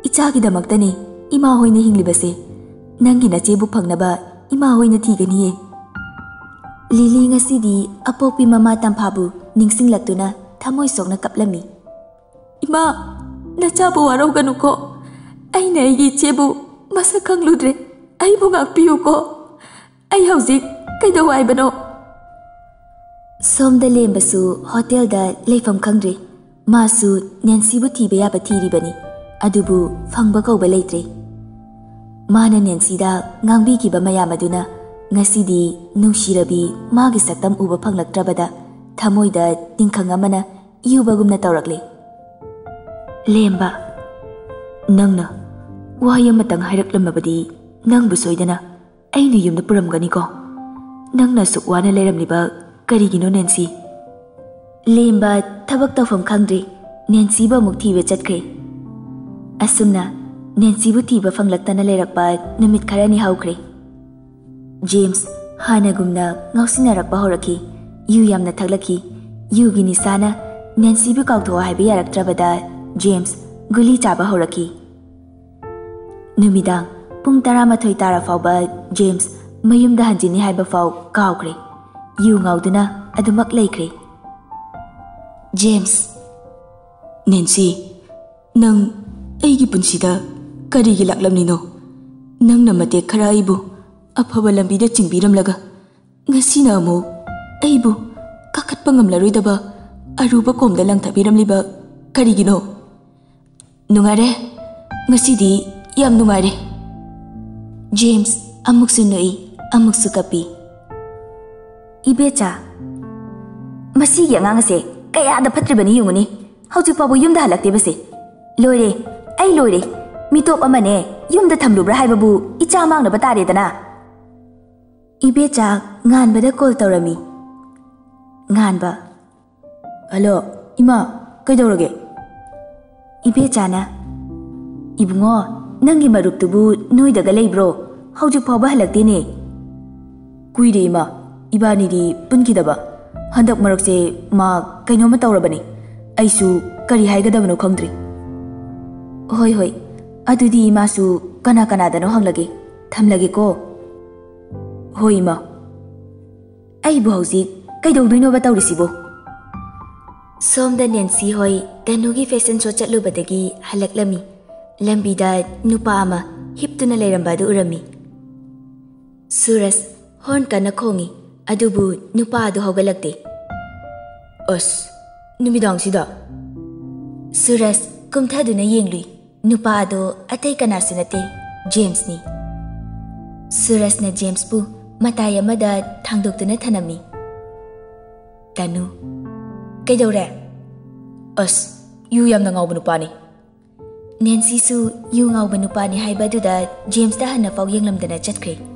ꯏꯆꯥꯒꯤꯗꯃꯛꯇꯅꯦ ꯏꯃꯥ ꯍꯣꯏꯅ ꯍꯤꯡꯂꯤꯕꯁꯦ꯫ ꯅꯪꯒꯤ ꯅꯆꯦꯕꯨ ꯐꯪꯅꯕ ꯏꯃꯥ ꯍꯣꯏꯅ ꯊꯤꯒꯅꯤꯌꯦ꯫" ꯂꯤꯂꯤ ꯉꯁꯤꯗꯤ ꯑꯄꯣꯛꯄꯤ ꯃꯃꯥ ꯇꯝꯐꯥꯕꯨ ꯅꯤꯡꯁꯤꯡꯂꯛꯇꯨꯅ ꯊꯃꯣꯏ ꯁꯣꯛꯅ ꯀꯞꯂꯝꯃꯤ꯫ "ꯏꯃꯥ, ꯅꯆꯥꯕꯨ ꯋꯥꯔꯧꯒꯅꯨꯀꯣ꯫ ꯑꯩꯅ ꯑꯩꯒꯤ ꯏꯆꯦꯕꯨ ꯃꯁꯛ ꯈꯪꯂꯨꯗ꯭ꯔꯦ꯫ ꯑꯩꯕꯨ ꯉꯥꯛꯄꯤꯌꯨꯀꯣ꯫ ꯑꯩ ꯍꯧꯖꯤꯛ ꯀꯩꯗꯧ ꯍꯥꯏꯕꯅꯣ?" ꯁꯣꯝꯗ ꯂꯦꯝꯕꯁꯨ ꯍꯣꯇꯦꯜꯗ ꯂꯩꯐꯝ ꯈꯪꯗ꯭ꯔꯦ꯫ ꯃꯥꯁꯨ ꯅꯦꯟꯁꯤꯕꯨ ꯊꯤꯕ ꯌꯥꯕ ꯊꯤꯔꯤꯕꯅꯤ, ꯑꯗꯨꯕꯨ ꯐꯪꯕ ꯀꯧꯕ ꯂꯩꯇ꯭ꯔꯦ꯫ ꯃꯥꯅ ꯅꯦꯟꯁꯤꯗ ꯉꯥꯡꯕꯤꯈꯤꯕ ꯃꯌꯥꯝ ꯑꯗꯨꯅ ꯉꯁꯤꯗꯤ ꯅꯨꯡꯁꯤꯔꯕꯤ ꯃꯥꯒꯤ ꯁꯛꯇꯝ ꯎꯕ ꯐꯪꯂꯛꯇ꯭ꯔꯕꯗ ꯊꯃꯣꯏꯗ ꯇꯤꯡꯈꯪ ꯑꯃꯅ ꯏꯌꯨꯕꯒꯨꯝꯅ ꯇꯧꯔꯛꯂꯦ꯫ "ꯂꯦꯝꯕ, ꯅꯪꯅ ꯋꯥꯍꯩ ꯑꯃꯇꯪ ꯍꯥꯏꯔꯛꯂꯝꯃꯕꯗꯤ ꯅꯪꯕꯨ ꯁꯣꯏꯗꯅ ꯑꯩꯅ ꯌꯨꯝꯗ ꯄꯨꯔꯝꯒꯅꯤꯀꯣ꯫ ꯅꯪꯅ ꯑꯁꯨꯛ ꯋꯥꯅ ꯂꯩꯔꯝꯂꯤꯕ ꯀꯔꯤꯒꯤꯅꯣ, ꯅꯦꯟꯁꯤ?" ꯂꯦꯝꯕ ꯊꯕꯛ ꯇꯧꯐꯝ ꯈꯪꯗ꯭ꯔꯦ꯫ ꯅꯦꯟꯁꯤꯕꯨ ꯑꯃꯨꯛ ꯊꯤꯕ ꯆꯠꯈ꯭ꯔꯦ꯫ ꯑꯁꯨꯝꯅ ꯅꯦꯟꯁꯤꯕꯨ ꯊꯤꯕ ꯐꯪꯂꯛꯇꯅ ꯂꯩꯔꯛꯄ ꯅꯨꯃꯤꯠ ꯈꯔꯅꯤ ꯍꯧꯈ꯭ꯔꯦ꯫ ꯖꯦꯝꯁ ꯍꯥꯟꯅꯒꯨꯝꯅ ꯉꯥꯎꯁꯤꯟꯅꯔꯛꯄ ꯍꯧꯔꯛꯈꯤ꯫ ꯌꯨ ꯌꯥꯝꯅ ꯊꯛꯂꯛꯈꯤ꯫ ꯌꯨꯒꯤ ꯅꯤꯁꯥꯅ ꯅꯦꯟꯁꯤꯕꯨ ꯀꯥꯎꯊꯣꯛꯑꯣ ꯍꯥꯏꯕ ꯌꯥꯔꯛꯇ꯭ꯔꯕꯗ ꯖꯦꯝꯁ ꯒꯨꯂꯤ ꯆꯥꯕ ꯍꯧꯔꯛꯈꯤ꯫ ꯅꯨꯃꯤꯗꯥꯡ ꯄꯨꯡ ꯇꯔꯥꯃꯥꯊꯣꯏ ꯇꯥꯔ ꯐꯥꯎꯕ ꯖꯦꯝꯁ ꯃꯌꯨꯝꯗ ꯍꯟꯖꯤꯟꯅꯤ ꯍꯥꯏꯕ ꯐꯥꯎ ꯀꯥꯎꯈ꯭ꯔꯦ꯫ ꯌꯨ ꯉꯥꯎꯗꯨꯅ ꯑꯗꯨꯃꯛ ꯂꯩꯈ꯭ꯔꯦ꯫ ꯖꯦꯝꯁ꯫ ꯅꯦꯟꯁꯤ, ꯅꯪ ꯑꯩꯒꯤ ꯄꯨꯟꯁꯤꯗ ꯀꯔꯤꯒꯤ ꯂꯥꯛꯂꯝꯂꯤꯅꯣ? ꯅꯪꯅ ꯃꯇꯦꯛ ꯈꯔ ꯑꯩꯕꯨ ꯑꯐꯕ ꯂꯝꯕꯤꯗ ꯆꯤꯡꯕꯤꯔꯝꯂꯒ, ꯉꯁꯤꯅ ꯑꯃꯨꯛ ꯑꯩꯕꯨ ꯀꯥꯈꯠꯄ ꯉꯝꯂꯔꯣꯏꯗꯕ ꯑꯔꯨꯕ ꯀꯣꯝꯗ ꯂꯪꯊꯕꯤꯔꯝꯂꯤꯕ ꯀꯔꯤꯒꯤꯅꯣ? ꯅꯨꯡꯉꯥꯏꯔꯦ, ꯉꯁꯤꯗꯤ ꯌꯥꯝ ꯅꯨꯡꯉꯥꯏꯔꯦ꯫ ꯖꯦꯝꯁ ꯑꯃꯨꯛꯁꯨ ꯅꯣꯛꯏ, ꯑꯃꯨꯛꯁꯨ ꯀꯞꯄꯤ꯫ ꯏꯕꯦꯆꯥ, ꯃꯁꯤꯒꯤ ꯑꯉꯥꯡ ꯑꯁꯦ ꯀꯌꯥꯗ ꯐꯠꯇ꯭ꯔꯤꯕꯅꯤ ꯌꯦꯡꯉꯨꯅꯦ꯫ ꯍꯧꯖꯤꯛ ꯐꯥꯎꯕ ꯌꯨꯝꯗ ꯍꯜꯂꯛꯇꯦꯕꯁꯦ꯫ ꯂꯣꯏꯔꯦ, ꯑꯩ ꯂꯣꯏꯔꯦ꯫ ꯃꯤꯇꯣꯞ ꯑꯃꯅꯦ ꯌꯨꯝꯗ ꯊꯝꯂꯨꯕ꯭ꯔꯥ ꯍꯥꯏꯕꯕꯨ ꯏꯆꯥ ꯃꯥꯡꯅꯕ ꯇꯥꯔꯦꯗꯅ꯫ ꯏꯕꯦꯆꯥ ꯉꯥꯟꯕꯗ ꯀꯣꯜ ꯇꯧꯔꯝꯃꯤ꯫ ꯉꯥꯟꯕ꯫ ꯍꯜꯂꯣ, ꯏꯃꯥ, ꯀꯩꯗꯧꯔꯒꯦ? ꯏꯕꯦꯆꯥꯅ, "ꯏꯕꯨꯡꯉꯣ, ꯅꯪꯒꯤ ꯃꯔꯨꯞꯇꯨꯕꯨ ꯅꯣꯏꯗꯒ ꯂꯩꯕ꯭ꯔꯣ? ꯍꯧꯖꯤꯛ ꯐꯥꯎꯕ ꯍꯜꯂꯛꯇꯦꯅꯦ꯫" "ꯀꯨꯏꯔꯦ ꯏꯃꯥ, ꯏꯕꯥꯅꯤꯗꯤ ꯄꯨꯟꯈꯤꯗꯕ꯫ ꯍꯟꯗꯛ ꯃꯔꯛꯁꯦ ꯃꯥ ꯀꯩꯅꯣꯝꯃ ꯇꯧꯔꯕꯅꯤ꯫ ꯑꯩꯁꯨ ꯀꯔꯤ ꯍꯥꯏꯒꯗꯕꯅꯣ ꯈꯪꯗ꯭ꯔꯤ꯫" "ꯍꯣꯏ, ꯍꯣꯏ, ꯑꯗꯨꯗꯤ ꯏꯃꯥꯁꯨ ꯀꯅꯥ ꯀꯅꯥꯗꯅꯣ ꯍꯪꯂꯒꯦ꯫ ꯊꯝꯂꯒꯦꯀꯣ꯫" "ꯍꯣꯏ ꯏꯃꯥ꯫" ꯑꯩꯕꯨ ꯍꯧꯖꯤꯛ ꯀꯩꯗꯧꯗꯣꯏꯅꯣꯕ ꯇꯧꯔꯤꯁꯤꯕꯨ? ꯁꯣꯝꯗ ꯅꯦꯟꯁꯤ ꯍꯣꯏ ꯇꯅꯨꯒꯤ ꯐꯦꯁꯟ ꯁꯣ ꯆꯠꯂꯨꯕꯗꯒꯤ ꯍꯜꯂꯛꯂꯝꯃꯤ꯫ ꯂꯝꯕꯤꯗ ꯅꯨꯄꯥ ꯑꯃ ꯍꯤꯞꯇꯨꯅ ꯂꯩꯔꯝꯕ ꯑꯗꯨ ꯎꯔꯝꯃꯤ꯫ ꯁꯨꯔꯖ ꯍꯣꯔꯟ ꯀꯟꯅ ꯈꯣꯡꯏ, ꯑꯗꯨꯕꯨ ꯅꯨꯄꯥ ꯑꯗꯨ ꯍꯧꯒꯠꯂꯛꯇꯦ꯫ "ꯑꯁ, ꯅꯨꯃꯤꯗꯥꯡꯁꯤꯗ?" ꯁꯨꯔꯖ ꯀꯨꯝꯊꯗꯨꯅ ꯌꯦꯡꯂꯨꯏ꯫ ꯅꯨꯄꯥ ꯑꯗꯣ ꯑꯇꯩ ꯀꯅꯥꯁꯨ ꯅꯠꯇꯦ, ꯖꯦꯝꯁꯅꯤ꯫ ꯁꯨꯔꯖꯅ ꯖꯦꯝꯁꯄꯨ ꯃꯇꯥꯏ ꯑꯃꯗ ꯊꯥꯡꯗꯣꯛꯇꯨꯅ ꯊꯅꯝꯃꯤ꯫ "ꯇꯅꯨ, ꯀꯩꯗꯧꯔꯦ?" "ꯑꯁ, ꯌꯨ ꯌꯥꯝꯅ ꯉꯥꯎꯕ ꯅꯨꯄꯥꯅꯤ꯫" ꯅꯦꯟꯁꯤꯁꯨ ꯌꯨ ꯉꯥꯎꯕ ꯅꯨꯄꯥꯅꯤ ꯍꯥꯏꯕ ꯑꯗꯨꯗ ꯖꯦꯝꯁꯇ ꯍꯟꯅ ꯐꯥꯎ ꯌꯦꯡꯂꯝꯗꯅ ꯆꯠꯈ꯭ꯔꯦ꯫